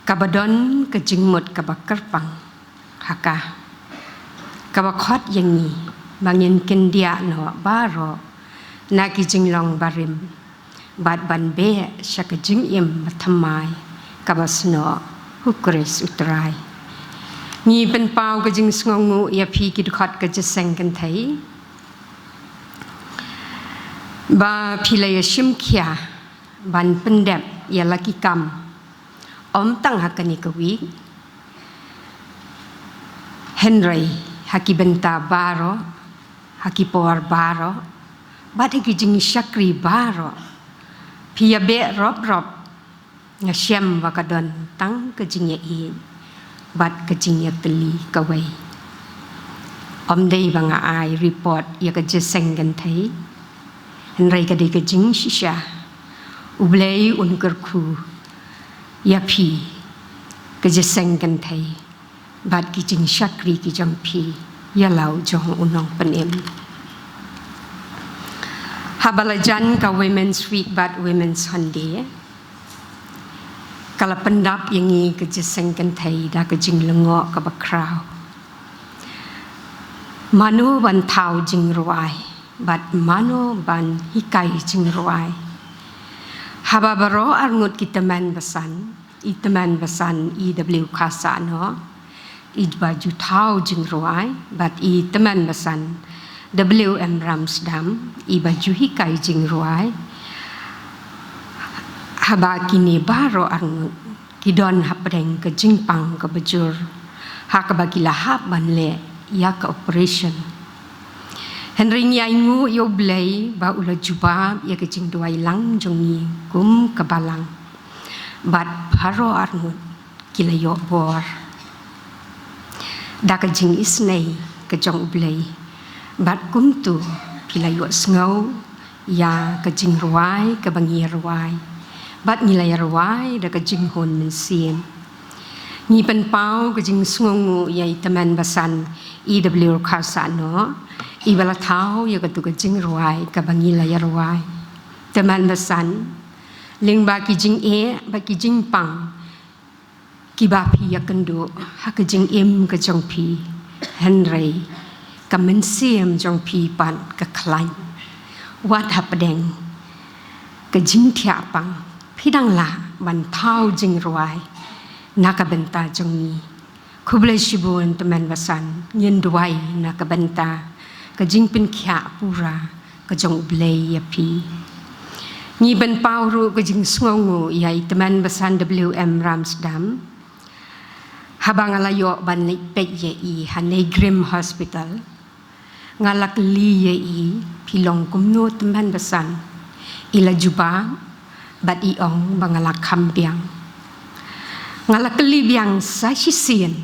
kaba don ka jingmut kaba kyrpang ha ka, kaba khot ïa ngi ba ngin kyndiah noh baroh na ki jinglong barim bad ban beh sha ka jingim bathymmai kaba snoh U Khrist U Trai. Ngi pynpaw ka jingsngewnguh ïa phi ki dkhot ka jingïaseng kynthei ba phi la ïashim khia ban pyndep ïa la ki kam ym tang ha kane ka wik, hynrei ha ki bynta baroh, ha ki por baroh bad ha ki jingshakri baroh. Phi ïabeh rop rop. Nga shem ba ka don tang ka jingïaieit bad ka jingïatylli kawei. Ym dei ba nga ai report ïa ka jingïaseng kynthei, hynrei ka dei ka jingshisha. U Blei un kyrkhu ïa phi ka jingïaseng kynthei bad ki jingshakri ki jong phi ïa la u jong u nongpynim. Haba la jan ka Women's Week bad Women's Sunday, ka la pyndap ïa ngi ka jingïaseng kynthei da ka jinglyngngoh kaba khraw. Mano ban thaw jingrwai bad mano ban hikai jingrwai? Haba baroh arngut ki tymmen basan, i tymmen basan i W Khasahnoh i ba ju thaw jingrwai bad i tymmen basan W M Ramsdam i ba ju hikai jingrwai. Haba kine baroh arngut ki don hapdeng ka jingpang kaba jur ha kaba ki la hap ban leh ïa ka operation. Hynrei ngi ainguh ïa U Blei ba u la jubab ïa ka jingduwai lang jong ngi kum ka balang bad baroh arngut ki la ïoh bor da ka jingisynei ka jong U Blei. Bad kumta phi la ïohsngew ïa ka jingrwai kaba ngi rwai bad ngi la ïarwai da ka jinghun mynsiem. Ngi pynpaw ka jingsngewnguh ïa i tymmen basan E W Kharsano, iba la thaw ïa katu ka jingrwai kaba ngi la ïarwai. Tymmen basan, lyngba ki jingeh bad ki jingpang kiba phi ïakynduh ha ka jingim ka jong phi, hynrei ka mynsiem jong phi pat ka khlaiñ. Wat hapdeng ka jingthiah pang, phi dang lah ban thaw jingrwai na ka bynta jong ngi. Khublei shibun tymmen basan, ngin duwai na ka bynta ka jingpynkhiah pura ka jong U Blei ïa phi. Ngi pynpaw ruh ka jingsngewnguh ïa i tymmen basan W M Ramsdam. Haba nga la ïoh ban leit peit ïa i ha NEIGRIHMS Hospital, nga la kylli ïa i, phi long kumno tymmen basan? I la jubab bad i ong ba nga la kham biang. Nga la kylli biang sa shisien,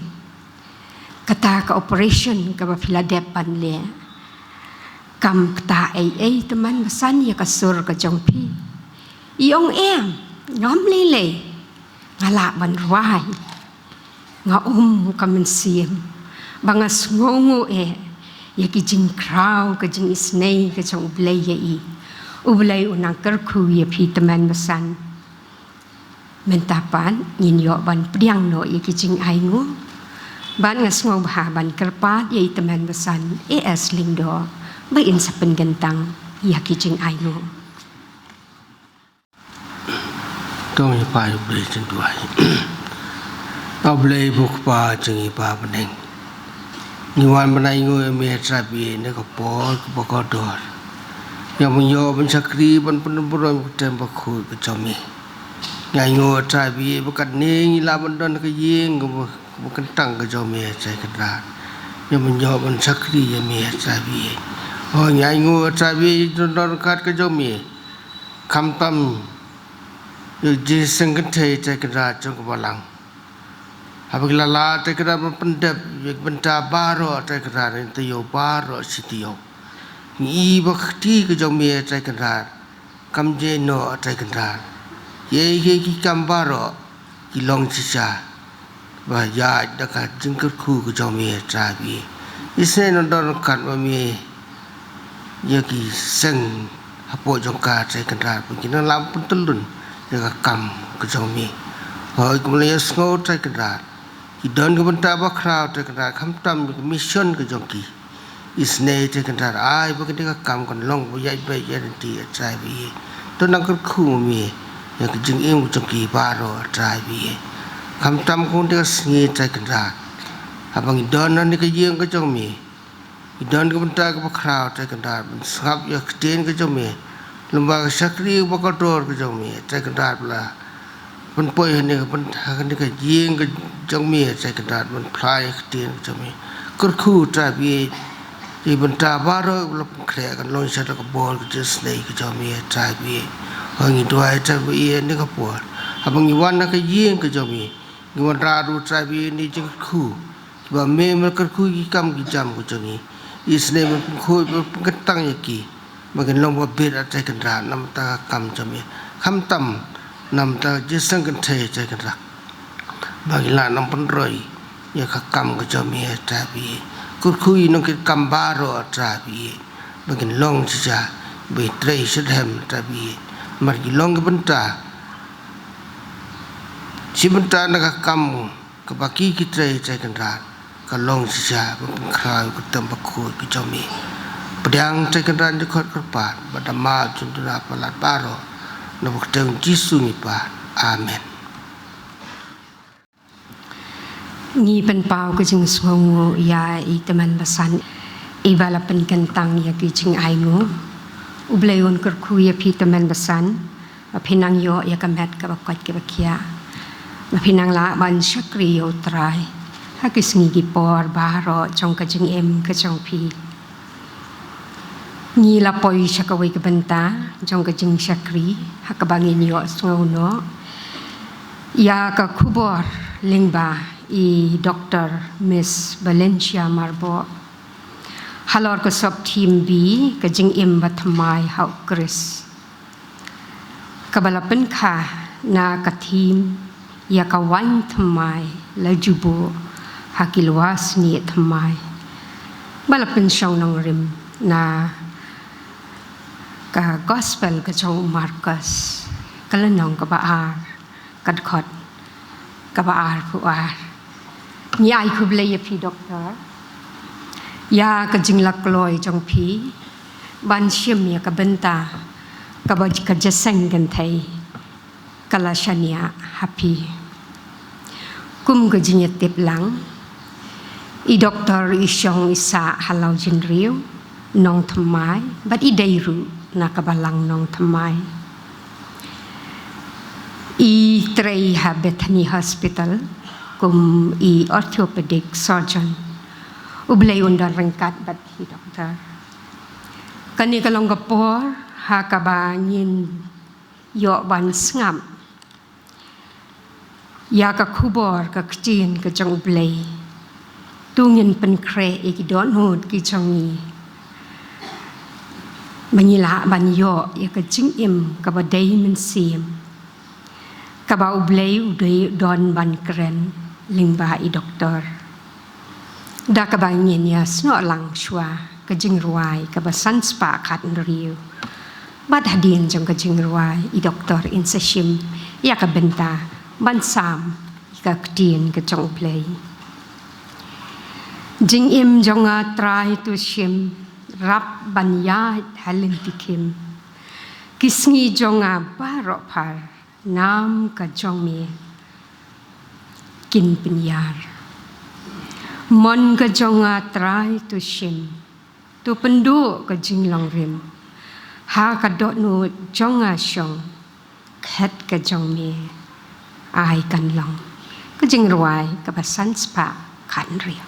kata ka operation kaba phi la dep ban leh, kam kata ei ei tymmen basan ïa ka sur ka jong phi? I ong em, ngam lei lei, nga lah ban rwai. Nga um ka mynsiem ba nga sngewnguh eh ïa ki jingkhraw ka jingisynei ka jong U Blei ïa i. U Blei un nang kyrkhu ïa phi tymmen basan. Mynta pat ngin ïoh ban pdiang noh ïa ki jingainguh. Bad nga sngewbha ban kyrpad ïa i tymmen basan A S Lyngdoh ba in sa pynkyntang ïa ki jingainguh. To ngin ïa peit ïa U Blei jingduwai. A Blei bad Kpa jong ngi ba ha bneng, ngi wan ban ainguh ïa me Trai Blei na ka por kaba kordor. Ïa me, ngi ïoh ban shakri ban pynburom ïa ka kyrteng bakhuid ka jong me. Ngi ainguh Trai Blei ba katne ngi lah ban don ha ka ïing kaba, kaba kyntang ka jong me Trai Kynrad. Ïa me, ngi ïoh ban shakri ïa me Trai Blei. Oh, ngi ainguh Trai Blei don don kat ka jong me. Khamtam ïa ka jingïaseng kynthei Trai Kynrad jong ka balang. Haba ki la lah Trai Kynrad ban pyndep ïa ka bynta baroh Trai Kynrad, ïa ka taïew baroh shi taïew. Ngi i ba ka kti ka jong me Trai Kynrad kam jia noh Trai Kynrad. Ïa, ïa ki kam baroh ki long shisha ba ïaid da ka jingkyrkhu ka jong me Trai Blei. Isynei na don kat ma me ïa ki seng hapoh jong ka Trai Kynrad, ba kin nang lah pyntyllun ïa ka kam ka jong me. Hooid, kumba la ïohsngew Trai Kynrad, ki don ka bynta bakhraw Trai Kynrad, khamtam ïa ka mission ka jong ki. Isynei Trai Kynrad, ai ba kane ka kam kan long ba ïaid beit ïaid ryntih Trai Blei. To nang kyrkhu ma me ïa ka jingim ka jong ki baroh Trai Blei. Khamtam kumne ka sngi Trai Kynrad, haba ngi don ha kane ka ïing ka jong me, ngi don ka bynta kaba khraw Trai Kynrad ban sngap ïa ka ktien ka jong me. Lyngba ka shakri kaba kordor ka jong me Trai Kynrad, ba la pynpoi ha kane ka bynta, ha kane ka ïing ka jong me Trai Kynrad, ban phla ïa ka ktien ka jong me. Kyrkhu Trai Blei, ïa ki bynta baroh ba la pynkhreh kan long shisha da ka bor ka jingisynei ka jong me Trai Blei. Hooid, ngi duwai Trai Blei ha kane ka por, haba ngi wan ha ka ïing ka jong me, ngi wanrah ruh Trai Blei ïa kine ki jingkyrkhu kiba me me la kyrkhu ïa ki kam ki jam ka jong ngi. Isynei ban pynkhuid ban pynkyntang ïa ki, ba kin long ba bit Trai Kynrad na ka bynta ka kam jong me. Khamtam na ka bynta ka jingïaseng kynthei Trai Kynrad, ba kin lah nang pynroi ïa ka kam ka jong me Trai Blei. Kyrkhu ïa ki nongkitkam baroh Trai Blei, ba kin long shisha, ba kin trei shitrhem Trai Blei. Namar ki long ki bynta, shi bynta na ka kam kaba ki, ki trei Trai Kynrad, ka long shisha ban pynkhraw ïa ka kyrteng bakhuid ka jong me. Pdiang Trai Kynrad jingkhot kyrpad bad da ma jingduna palat baroh, na ka kyrteng Jisu ngi pan. Amen. Ngi pynpaw ka jingsngewnguh ïa i tymmen basan iba la pynkyntang ïa ki jingainguh. U Blei un kyrkhu ïa phi tymmen basan, ba phin nang ïoh ïa ka met kaba koit kaba khiah, ba phin nang lah ban shakri ïa U Trai ha ki sngi ki por baroh jong ka jingim ka jong phi. Ngi la poi sha kawei ka bynta jong ka jingshakri ha kaba ngin ïohsngew noh ïa ka khubor lyngba i Doctor Miss Valencia Marbok. Halor ka sub theme B, ka jingim ba thymmai ha u Khrist, kaba la pynkha na ka theme ïa ka waiñ thymmai la ju buh ha ki lwa snieh thymmai, ba la pynshong nongrim na ka Gospel ka jong u Markos, ka lynnong kaba ar, ka dkhot kaba arphew ar. Ngi ai khublei ïa phi, Doktor, ïa ka jinglakloi jong phi ban shim ïa ka bynta kaba ka jingïaseng kynthei ka la shaniah ha phi. Kum ka jingïatip lang, i Doktor i shong i sah ha Lawjynriew, nongthymmai, bad i dei ruh na ka Balang Nongthymmai. I trei ha Bethany Hospital kum i orthopedic surgeon. U Blei un don ryngkat bad phi, Doktor. Kane ka long ka por ha kaba ngin ïoh ban sngap ïa ka khubor ka ktien ka jong U Blei. To ngin pynkhreh ïa ki dohnud ki jong ngi, ba ngin lah ban ïoh ïa ka jingim kaba dei mynsiem, kaba U Blei u dei don ban kren lyngba i Doktor. Da kaba ngin ïa snoh lang shuwa ka jingrwai kaba san spah khathynriew. Bad hadien jong ka jingrwai, i Doktor in sa shim ïa ka bynta ban sam ïa ka ktien ka jong U Blei. Jingim jong nga, Trai, to shim, rap ban ïaid ha lynti khim. Ki sngi jong nga baroh phar, nam ka jong me kin pynïar. Mon ka jong nga, Trai, to shim, to pynduh ka jinglong rim. Ha ka dohnud jong nga shong, khet ka jong me ai kan long. Ka jingrwai kaba san spah khathynriew.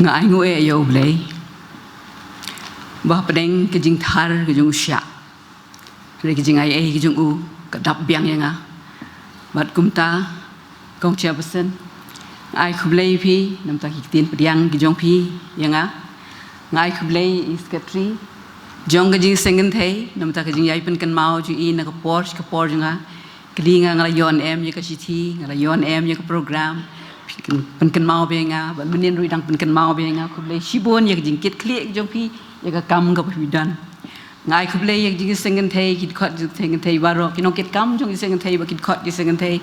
Nga ai nguh ïa U Blei ba hapdeng ka jingthar ka jong u Shah, hynrei ka jingai ei ka jong u ka dap biang ïa nga. Bad kumta, Kong Chairperson, nga ai khublei ïa phi namar ki ktien pdiang ki jong phi ïa nga. Nga ai khublei ïa i Secretary jong ka jingseng kynthei namar ka jingïai pynkynmaw jong i na ka por sha ka por jong nga. Kali nga, nga la ïoh em ïa ka shithi, nga la ïoh em ïa ka program. Pynkynmaw bha ïa nga, bad mynnin ruh i dang pynkynmaw bha ïa nga. Khublei shibun ïa ka jingkitkhlieh jong phi ïa ka kam kaba phi don. Nga ai khublei ïa ka jingseng kynthei, ki dkhot jingseng kynthei baroh, ki nongkitkam jong jingseng kynthei, bad ki dkhot jingseng kynthei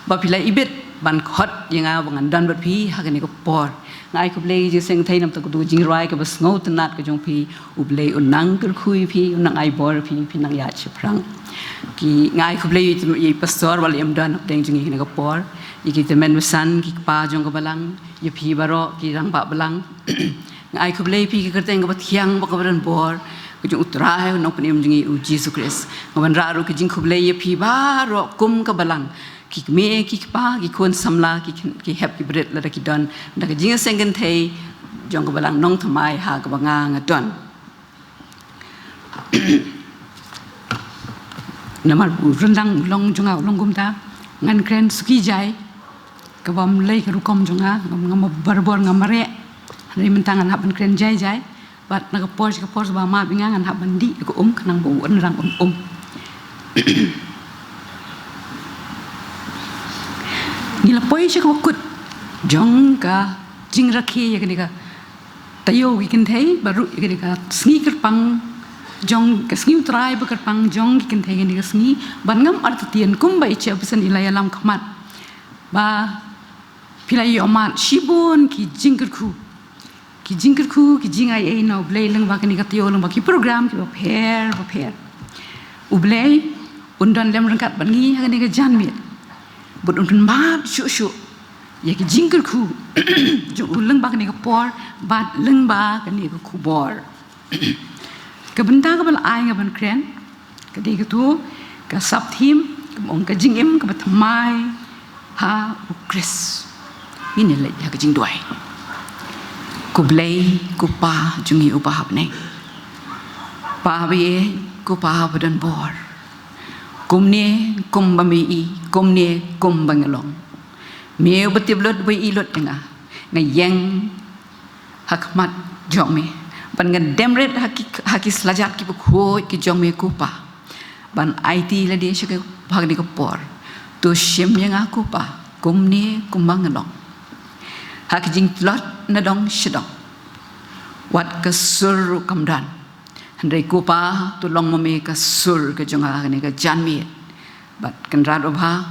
ba phi la ibit ban khot ïa nga ba ngan don bad phi ha kane ka por. Nga ai khublei ïa ka jingseng kynthei namar ka jingrwai kaba sngewtynnat ka jong phi. U Blei un nang kyrkhu ïa phi, un nang ai bor ïa phi, phin nang ïaid shaphrang. Ki, nga ai khublei ïa i Pastor ba la ïa don hapdeng jong ngi ha kane ka por, ïa ki tymmen basan, ki kpa jong ka balang, ïa phi baroh ki rangbah balang. Nga ai khublei ïa phi ki kyrteng kaba thiang bad kaba donbor ka jong U Trai, U Nongpynim jong ngi U Jisu Khrist. Nga wanrah ruh ka jingkhublei ïa phi baroh kum ka balang, ki kmie ki kpa, ki khun samla, ki, ki hep ki barit lada ki don da ka jingseng kynthei jong ka balang nongthymmai ha kaba nga nga don. Namar u ryndang u long jong nga u long kumta, ngan kren suki jai, kaba ym lei ka rukom jong nga, ngam, ngam barabor, ngam mareh. Hynrei mynta ngan hap ban kren jai jai. Bad na ka por sha ka por sha ba map ïa nga, ngan hap ban dih da ka um khnang ba u ryndang un um. Ngi la poi sha kaba kut jong ka jingrakhe ïa kane ka taïew ki kynthei, bad ruh ïa kane ka sngi kyrpang jong ka sngi U Trai ba kyrpang jong ki kynthei kane ka sngi. Bad ngam artatien, kumba i Chairperson i la ïalam khmat ba phi la ïohmad shibun ki jingkyrkhu, ki jingkyrkhu, ki jingai ei na U Blei lyngba kane ka taïew, lyngba ki program kiba pher bapher. U Blei un don lem ryngkat bad ngi ha kane ka janmiet, bad un pynbna shuh shuh ïa ki jingkyrkhu jong u lyngba kane ka por bad lyngba kane ka khubor. Ka bynta kaba la ai nga ban kren ka dei kato ka sub theme, kaba ong ka jingim kaba thymmai ha U Khrist. Ngin ïa leit ha ka jingduwai. Ko Blei, ko Pa jong ngi uba ha bneng, Pa ba ïeit, ko Pa ba donbor, kumne kumba me i, kumne kumba nga long. Me uba tip lut, uba i lut ïa nga. Nga ïeng ha khmat jong me, bad nga dem rit ha ki, ha ki slajat kiba khuid ki jong me ko Pa, ban aiti lade sha kane ka por. To shim ïa nga ko Pa, kumne kumba nga long, ha ka jingtlot na dong sha dong. Wat ka sur ruh kam don. Hynrei ko Pa, to long ma me ka sur ka jong nga ha kane ka janmiet. Bad Kynrad babha,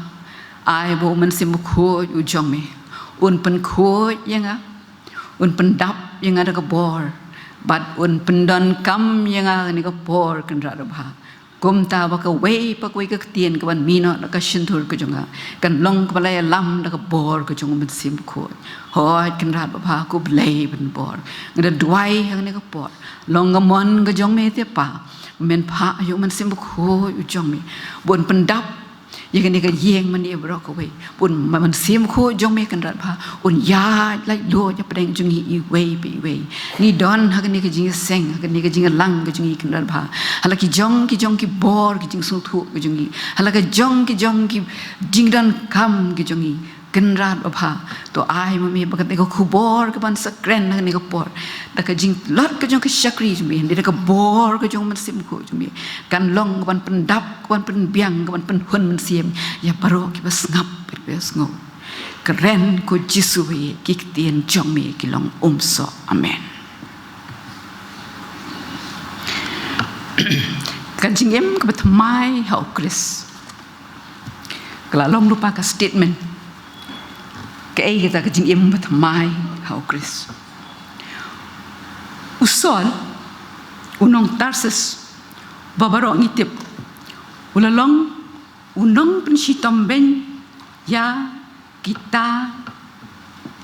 ai ba U Mynsiem Bakhuid u jong me un pynkhuid ïa nga, un pyndap ïa nga da ka bor, bad un pyndonkam ïa nga ha kane ka por, Kynrad babha. Kumta ba kawei pa kawei ka ktien kaban mih noh na ka shyntur ka jong nga kan long kaba la ïalam da ka bor ka jong U Mynsiem Bakhuid. Hooid Kynrad babha, ko Blei ba donbor, nga da duwai ha kane ka por, long ka mon ka jong me te Pa, men phah ïa U Mynsiem Bakhuid u jong me, ba un pyndap ïa kane ka ïing mane baroh kawei, ba U Mynsiem Bakhuid jong me Kynrad babha un ïaid laitluid hapdeng jong ngi iwei pa iwei. Ngi don ha kane ka jingïaseng, ha kane ka jingïalang ka jong ngi Kynrad babha, ha la ki jong ki jong ki bor ki jingsngewthuh ka jong ngi, ha la ka jong ki jong ki jingdonkam ka jong ngi. Kynrad babha, to ai ma me ba kata ka khubor kaban sa kren ha kane ka por, da ka jingtlot ka jong ka shakri jong me, da ka bor ka jong U Mynsiem Bakhuid jong me, kan long kaban pyndap, kaban pynbiang, kaban pynhun mynsiem ïa baroh kiba sngap bad kiba sngew. Kren ko Jisu, ki ktien jong me ki long umsoh. Amen. Ka jingim kaba thymmai ha U Khrist. Ka la long lypa ka statement. Kaei kata ka jingim ba thymmai ha U Khrist? U Saul, u nong Tarsis, ba baroh ngi tip, u la long u nongpynshitom beiñ ïa kita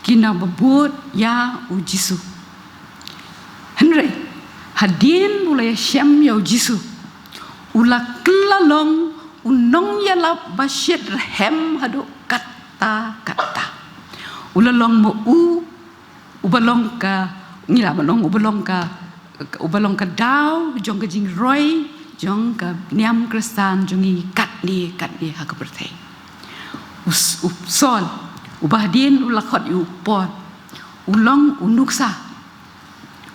ki nongba bud ïa U Jisu. Hynrei hadien ba u la ïashem ïa U Jisu, u la kylla long u nongïalap ba shit rhem haduh katta katta. U la long ma u uba long ka ngi lah ban ong uba long ka, uba long ka daw jong ka jingroi jong ka niam Khristan jong ngi katne katne ha ka pyrthei. U S-, u Saul, uba hadien u la khot ïa u Paul, u long u nuksa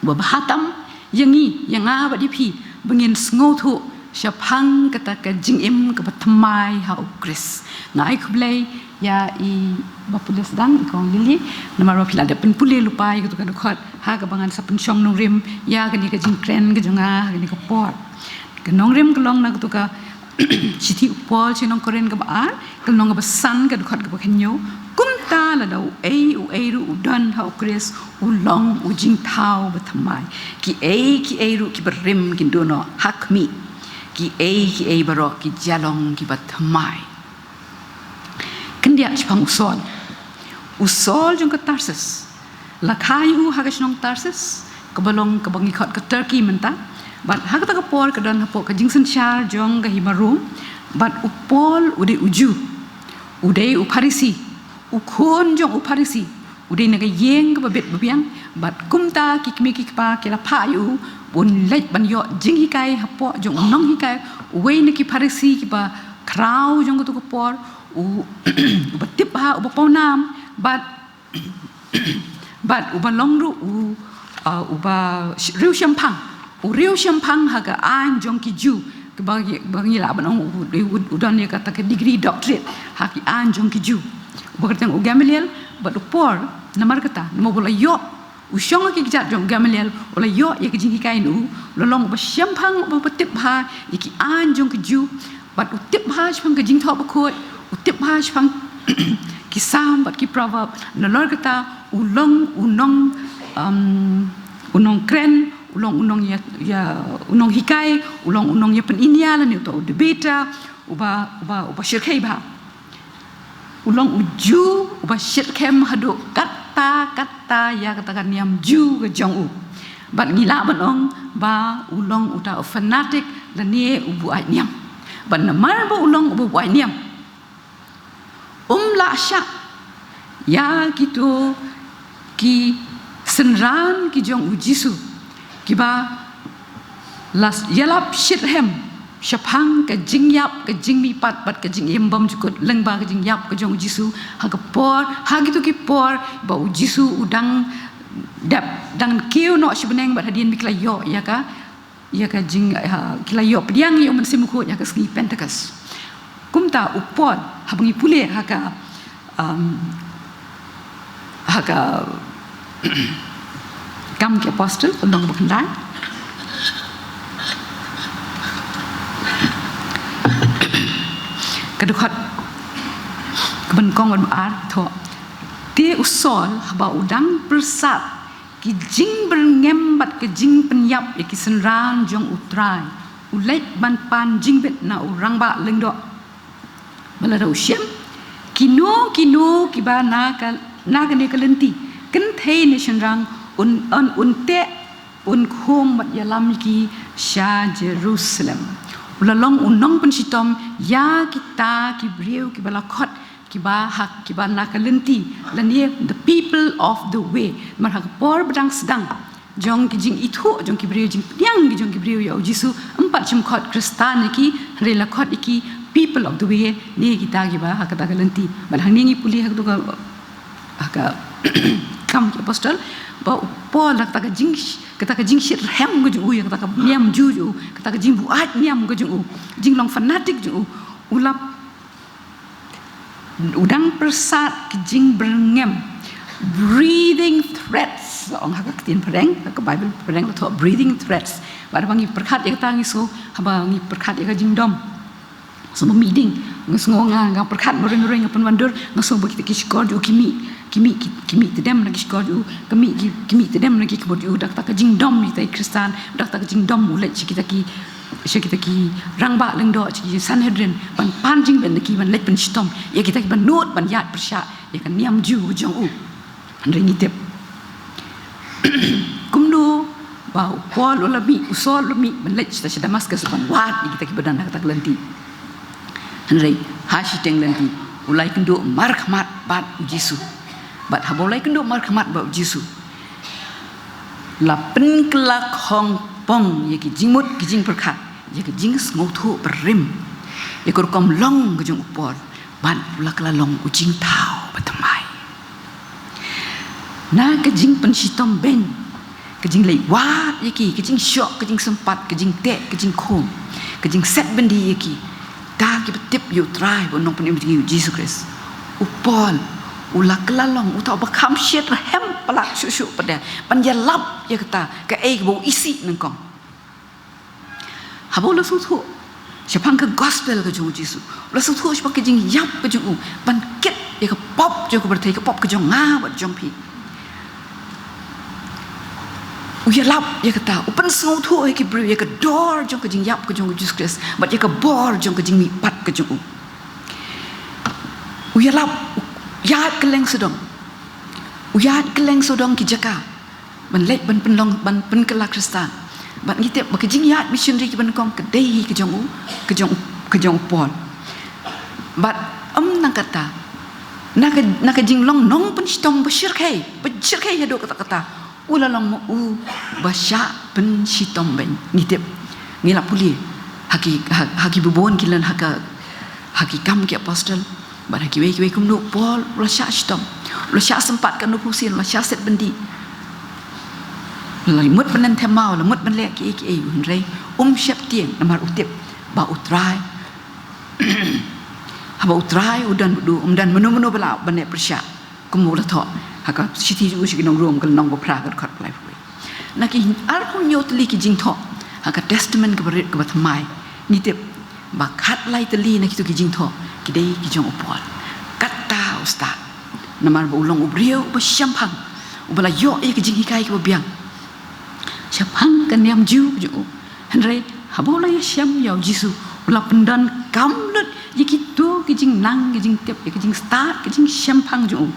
uba bha tam ïa ngi, ïa nga bad ïa phi, ba ngin sngewthuh shaphang kata ka jingim kaba thymmai ha u Khrist. Nga ai khublei ïa i ba pule sdang, i kong Lily, namar ba phi la dep pynpule lypa ïa kata ka dkhot ha kaba ngan sa pynshong nongrim ïa kane ka jingkren ka jong nga ha kane ka por. Ka nongrim ka long na kata ka shithi u Paul sha ki nong Korinth kaba ar, ka lynnong kaba san, ka dkhot kaba khathynñiew. Kumta lada uei uei ruh u don ha u Khrist, u long u jingthaw bathymmai. Kiei kiei ruh kiba rim kin duh noh ha khmih. Kiei kiei baroh ki jia long kiba thymmai. Khyndiat shaphang u Saul. U Saul jong ka Tarsus. La kha ïa u ha ka shnong Tarsus, kaba long kaba ngi khot ka Turkey mynta. Bad ha kata ka por ka don hapoh ka jingsynshar jong ka hima Rom. Bad u Paul u dei u Jiw. U dei u Pharisi. U khun jong u Pharisi. U dei na ka ïing kaba bit ba biang. Bad kumta ki kmie ki kpa ki la phah ïa u, ban leit ban ïoh jinghikai hapoh jong u nonghikai, uwei na ki Pharisi kiba khraw jong kata ka por, u, uba tip bha, uba pawnam, bad, bad uba long ruh u, uh, uba sh-, riewshemphang. U riewshemphang ha ka aiñ jong ki Jiw, kaba ngi, ba ngi lah ban ong u, u, u don ïa kata ka degree doctorate ha ki aiñ jong ki Jiw. Uba kyrteng u Gamaliel, bad u Paul, namar kata, namar ba u la ïoh u shong ha ki kjat jong u Gamaliel, u la ïoh ïa ka jinghikai na u, u la long uba shemphang, uba tip bha ïa ki aiñ jong ki Jiw, bad u tip bha shaphang ka Jingthoh Bakhuid, u tip bha shaphang ki Salm bad ki Proverb, nalor kata u long u nong, um, u nongkren, u long u nong ïa, ïa, u nonghikai, u long u nong ïa pynieng lane uta u debater, uba, uba, uba shyrkhei bha. U long u Jiw uba shitrhem haduh katta katta ïa kata ka niam Jiw ka jong u. Bad ngi lah ban ong ba u long uta u fanatic lane u buaid niam. Bad namar ba u long uba buaid niam, um lah shah ïa kito ki synran ki jong u Jisu, kiba la ïalap shitrhem shaphang ka jingïap, ka jingmihpat bad ka jingim bymjukut lyngba ka jingïap ka jong u Jisu, ha ka por, ha kito ki por ba u Jisu u dang dep, dang kiew noh sha bneng bad hadien ba ki la ïoh ïa ka, ïa ka jing, ha, ki la ïoh pdiang ïa u Mynsiem Bakhuid ha ka sngi Pentekost. Kumta u Paul, haba ngi pule ha ka, um, ha ka Kam ki Apostol, lynnong ba khyndai. Ka dkhot kaba nyngkong bad ba ar, thoh. Te u Saul, haba u dang pyrsad ki jingbyrngem bad ki jingpynïap ïa ki synran jong u Trai, u leit ban pan jingbit na u rangbah lyngdoh. Ba lada u shem, kino kino kiba na ka, na kane ka lynti kynthei ne shynrang, un, un, un teh, un khum bad ïalam ïa ki sha Jerusalem. U la long u nongpynshitom ïa kita ki briew kiba la khot, kiba ha, kiba na ka lynti, lane the people of the way. Namar ha ka por ba dang sdang jong ki jingithuh jong ki briew, jingpdiang ki jong ki briew ïa u Jisu, ym pat shym khot Khristan ïa ki, hynrei la khot ïa ki people of the way, ne kita kiba ha kata ka lynti. Bad hangne ngi pule ha kata ka, ha ka Kam ki Apostol, ba u Paul, da kata ka jing, kata ka jingshitrhem ka jong u ïa kata ka niam Jiw jong u, kata ka jingbuaid niam ka jong u, jinglong fanatic jong u, u la, u dang pyrsad ki jingbyrngem. Breathing threats, la ong ha ka ktien phareng, ha ka Baibl phareng la thoh breathing threats. Bad haba ngi pyrkhat ïa kata ngi sngew, haba ngi pyrkhat ïa ka jingdom, sngew ba mih ding, nga sngew nga, nga pyrkhat marwei marwei, nga pynwandur, nga sngew ba kita ki shkor jong u ki mih, ki mih, ki, ki mih tdem na ki shkor jong u, ki mih, ki, ki mih tdem na ki kmut jong u, da kata ka jingdom ïa kita ki Khristan, da kata ka jingdom u leit sha kita ki, sha kita ki rangbah lyngdoh, sha ki Sanhedrin, ban pan jingbit na ki, ban leit pynshitom ïa kita kiba nud ban ïaid pyrshah ïa ka niam Jiw jong u. Hynrei ngi tip kumno ba u Paul u la mih, u Saul u la mih ban leit sha, sha Damascus ban wad ïa kita kiba don ha kata ka lynti. Hynrei ha shiteng lynti u la ïakynduh markhmat bad u Jisu. Bad haba u la ïakynduh markhmat bad u Jisu, la pynkylla khongpong ïa ki jingmut ki jingpyrkhat, ïa ki jingsngewthuh barim, ïa ka rukom long ka jong u Paul, bad u la kylla long u jingthaw bathymmai. Na ka jingpynshitom beiñ, ka jingleit wad ïa ki, ka jingshoh, ka jingsympat, ka jingteh, ka jingkhum, ka jingset byndi ïa ki, da kiba tip ïa u Trai bad u Nongpynim jong ngi u Jisu Khrist. U Paul u la kylla long uta uba kham shyrkhei palat shuh shuh pat de ban ïalap ïa kata kaei kaba u isih nyngkong. Haba u la sngewthuh shaphang ka gospel ka jong u Jisu, u la sngewthuh shaphang ka jingïap ka jong u ban kit ïa ka pop jong ka pyrthei, ka pop ka jong nga bad jong phi. U ïalap ïa kata, u pynsngewthuh ïa ki briew ïa ka dor jong ka jingïap ka jong u Jisu Khrist bad ïa ka bor jong ka jingmihpat ka jong u. U ïalap, u ïaid kylleng sawdong, u ïaid kylleng sawdong ki jaka ban leit ban pynlong, ban pynkylla Khristan. Bad ngi tip ba ka jingïaid missionary kiba nyngkong ka dei hi ka jong u, ka jong u, ka jong u Paul. Bad ym nang kata, na ka, na ka jinglong nongpynshitom ba shyrkhei, ba shyrkhei haduh katta katta, u la long ma u ba shah pynshitom beiñ. Ngi tip, ngi la pule ha ki, ha, ha ki bun ki lynti, ha ka, ha ki Kam ki Apostol, bad ha kiwei kiwei kumno u Paul u la shah shitom, u la shah sympat katno phew sien, u la shah set byndi, u la mut ban len thema, u la mut ban leh kiei kiei, hynrei um sheptieng namar u tip ba u Trai, haba u Trai u don bad u, ym don mano mano ba lah ban leh pyrshah. Kumba u la thoh ha ka shithi jong u sha ki nong Rom, ka lynnong ba phra, ka dkhot ba laiphew wei. Na ki arphew hynñiew tylli ki jingthoh ha ka Testament kaba rit kaba thymmai, ngi tip ba khatlai tylli na kito ki jingthoh ki dei ki jong u Paul. Kata u stad, namar ba u long u briew uba shemphang, uba la ïoh ïa ki jinghikai kiba biang shaphang ka niam Jiw jong u. Hynrei haba u la ïashem ïa u Jisu, u la pyndonkam lut ïa kito ki jingnang, ki jingtip, ïa ki jingstad, ki jingshemphang jong u,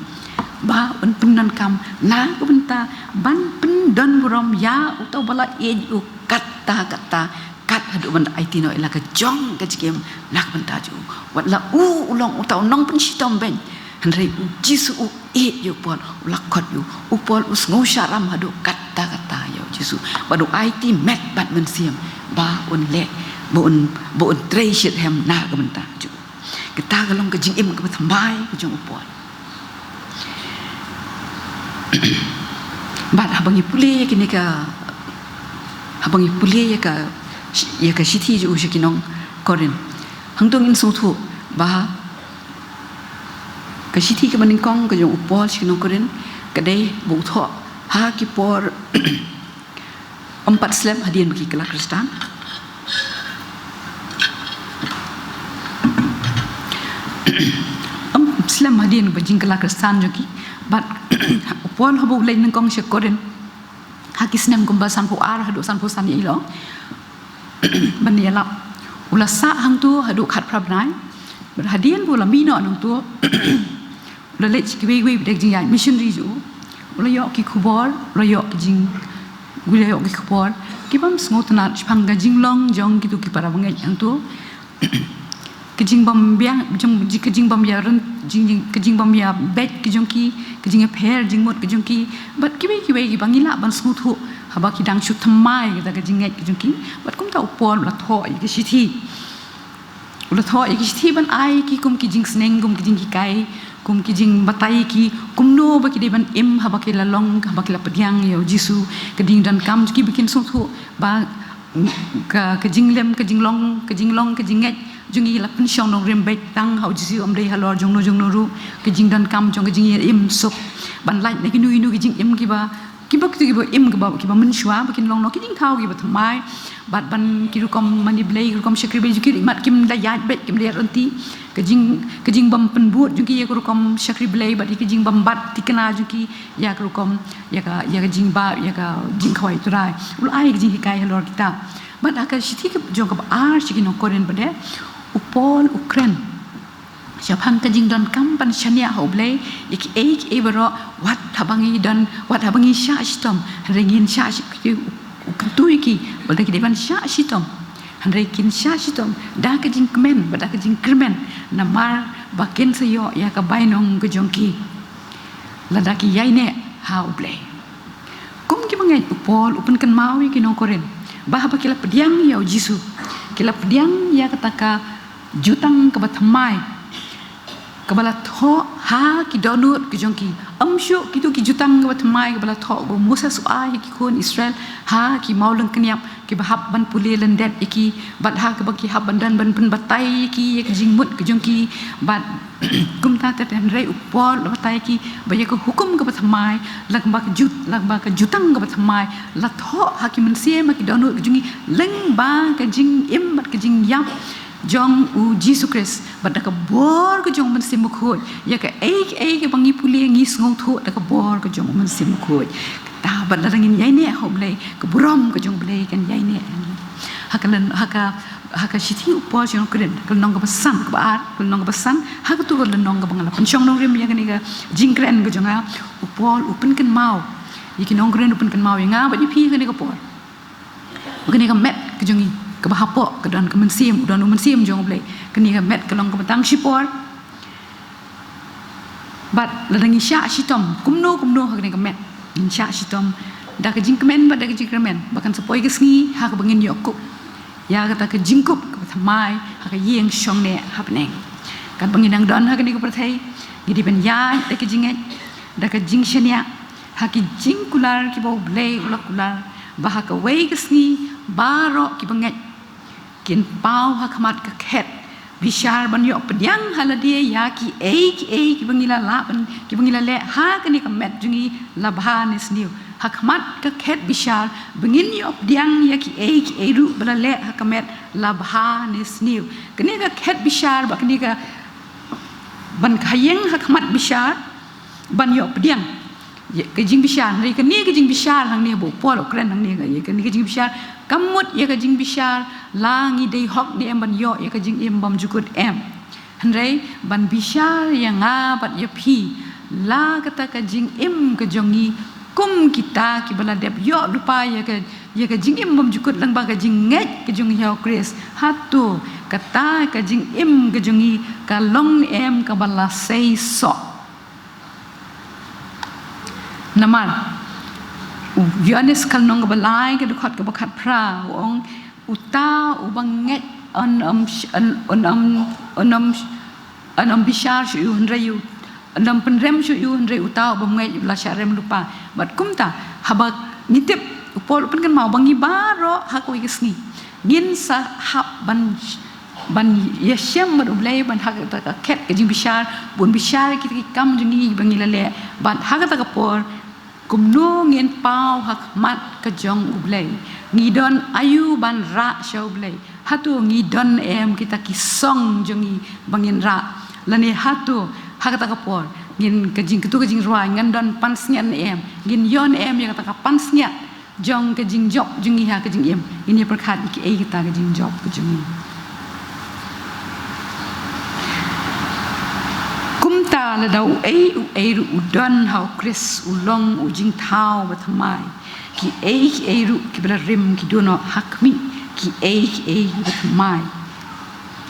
ba un pyndonkam na ka bynta ban pyndonburom ïa uta uba la ïeit ïa u katta katta, kat haduh ban da aiti noh ïa la ka jong ka jingim na ka bynta jong u. Wat la u u long uta u nongpynshitom beiñ, hynrei u Jisu u ïeit ïa u Paul, u la khot ïa u. U Paul u sngewshah ram haduh katta katta ïa u Jisu, bad u aiti met bad mynsiem ba un leh, ba un, ba un trei shitrhem na ka bynta jong u. Kata ka long ka jingim kaba thymmai ka jong u Paul. Bad haba ngi pule ïa kine ka, haba ngi pule ïa ka, ïa ka shithi jong u sha ki nong Korinth, hangto ngin sngewthuh ba ka shithi kaba nyngkong ka jong u Paul sha ki nong Korinth ka dei ba u thoh ha ki por ym pat slem hadien ba ki kylla Khristan. Ym slem hadien ba jingkylla Khristan jong ki. Bad u Paul haba u leit nyngkong sha Korinth ha ki snem kumba sanphew ar haduh sanphew san ïa i long ban ïalap, u la sah hangto haduh khatphra bnai. Bad hadien ba u la mih noh nangto, u la leit sha kiwei kiwei bad da ka jingïaid missionary jong u, u la ïoh ki khubor, u la ïoh ki jing, u la ïoh ki khubor ki bym sngewtynnat shaphang ka jinglong jong kito ki para bangeit hangto. Ka jingbym biang, jong, ka jingbym ïa ryn, jing, jing, ka jingbym ïa beit ka jong ki, ka jingïapher jingmut ka jong ki, bad kiwei kiwei kiba ngi lah ban sngewthuh haba ki dang shu thymmai kata ka jingngeit ka jong ki. Bad kumta u Paul u la thoh ïa ka shithi. U la thoh ïa ki shithi ban ai ki kum ki jingsneng, kum ki jinghikai, kum ki jingbatai ki kumno ba ki dei ban im haba ki la long, haba ki la pdiang ïa u Jisu, ka jingdonkam jong ki ba kin sngewthuh ba ka, ka jinglem, ka jinglong, ka jinglong, ka jingngeit jong ngi la pynshong nongrim beit tang ha u Jisu, ym dei halor jongno jongno ruh. Ka jingdonkam jong ka jingïaim suk ban lait na kino kino ki jingim kiba, kiba, kiba, kiba im, kiba, kiba mynshuwa, ba kin long noh ki jingthaw kiba thymmai. Bad ban ki rukom mane Blei, ki rukom shakri Blei jong ki, mat kim da ïaid beit, kim da ïaid ryntih. Ka jing, ka jingbym pynbud jong ki ïa ka rukom shakri Blei, bad ïa ka jingbym bat thikna jong ki ïa ka rukom, ïa ka, ïa ka jingba, ïa ka jingkhawai Trai. U la ai ka jinghikai halor kita. Bad ha ka shithi ka jong kaba ar sha ki nong Korinth pat de, u Paul u kren shaphang ka jingdonkam ban shaniah ha u Blei ïa kiei kiei baroh, wat haba ngi don, wat haba ngi shah shitom, hynrei ngin shah shi-, u, u kyntu ïa ki ba lada ki dei ban shah shitom, hynrei kin shah shitom da ka jingkmen bad da ka jingkyrmen, namar ba kin sa ïoh ïa ka bainong ka jong ki lada ki ïaineh ha u Blei. Kum kiba Ngeit u Paul u pynkynmaw ïa ki nong Korinth ba haba ki la pdiang ïa u Jisu, ki la pdiang ïa kata ka jutang kaba thymmai kaba la thoh ha ki dohnud ki jong ki. Ym shuh kito ki jutang kaba thymmai kaba la thoh ba u Moses u ai ïa ki khun Israel ha ki mawlyngkniap kiba hap ban pule lyndet ïa ki, bad ha kaba ki hap ban don ban pynbatai ïa ki ïa ki jingmut ki jong ki, bad kumta te, hynrei u Paul u la batai ïa ki ba ïa ka hukum kaba thymmai, lane ba ka jut, lane ba ka jutang kaba thymmai la thoh ha ki mynsiem ha ki dohnud ki jong ki lyngba ka jingim bad ka jingïap jong u Jisu Khrist, bad da ka bor ka jong u Mynsiem Bakhuid ïa kaei kaei kaba ngi pule ngi sngewthuh da ka bor ka jong u Mynsiem Bakhuid. Kata bad lada ngin ïaineh ha u Blei, ka burom ka jong u Blei kan ïaineh ha ka lyn, ha ka, ha ka shithi u Paul sha ki nong Korinth, ka lynnong kaba san, kaba ar, ka lynnong kaba san, ha kato ka lynnong kaba nga la pynshong nongrim ïa kane ka jingkren ka jong nga, u Paul u pynkynmaw ïa ki nong Korinth, u pynkynmaw ïa nga bad ïa phi ha kane ka por. Kane ka met ka jong ngi kaba hapoh ka don ka mynsiem, u don u Mynsiem jong u Blei. Kane ka met ka long kaba tang shipor. Bad lada ngi shah shitom kumno kumno ha kane ka met, ngin shah shitom da ka jingkmen bad da ka jingkyrmen ba kan sa poi ka sngi ha kaba ngin ïoh kup ïa kata ka jingkup kaba thymmai ha ka ïing shongneh ha bneng. Katba ngi dang don ha kane ka pyrthei, ngi dei ban ïaid da ka jingngeit, da ka jingshaniah ha ki jingkular kiba u Blei u la kular, ba ha kawei ka sngi baroh kiba ngeit kin paw ha khmat ka khet bishar ban ïoh pdiang ha lade ïa kiei kiei kiba ngi la lah ban, kiba ngi la leh ha kane ka met jong ngi la bha ne sniew. Ha khmat ka khet bishar ba ngin ïoh pdiang ïa kiei kiei ruh ba la leh ha ka met la bha ne sniew. Kane ka khet bishar bad kane ka ban khaïing ha khmat bishar ban ïoh pdiang ïa ka jingbishar, hynrei kane ka jingbishar hangne ba u Paul u kren hangne, ïa kane ka jingbishar kam mut ïa ka jingbishar la ngi dei hok ne em ban ïoh ïa ka jingim bymjukut, em. Hynrei ban bishar ïa nga bad ïa phi la kata ka jingim ka jong ngi kum kita kiba la dep ïoh lypa ïa ka, ïa ka jingim bymjukut lyngba ka jingngeit ka jong ngi ha u Khrist. Hato kata ka jingim ka jong ngi ka long ne em kaba la sei soh? Namar u Ïoannis ka lynnong kaba lai ka dkhot kaba khatphra u ong, uta uba ngeit un ym sh-, un, un ym, un ym sh-, un ym bishar shuh ïa u, hynrei u, un ym pynrem shuh ïa u, hynrei uta uba ngeit u la shah rem lypa. Bad kumta haba ngi tip u Paul u pynkynmaw ba ngi baroh ha kawei ka sngi ngin sa hap ban sh-, ban ïashem bad u Blei, ban ha kata ka khet ka jingbishar, bun bishar kita ki kam jong ngi ba ngi la leh, bad ha kata ka por kumno ngin paw ha khmat ka jong u Blei? Ngi don aïu ban rah sha u Blei? Hato ngi don em kita ki song jong ngi ba ngin rah? Lane hato ha kata ka por ngin, ka jing, kato ka jingrwai, ngan don pansngiat ne em? Ngin ïoh ne em ïa kata ka pansngiat jong ka jingjop jong ngi ha ka jingim? Ngin ïa pyrkhat ïa kiei kita ka jingjop ka jong ngi. Kumta lada uei uei ruh u don ha u Khrist u long u jingthaw ba thymmai. Kiei kiei ruh kiba la rim ki don noh ha khmih, kiei kiei kiba thymmai.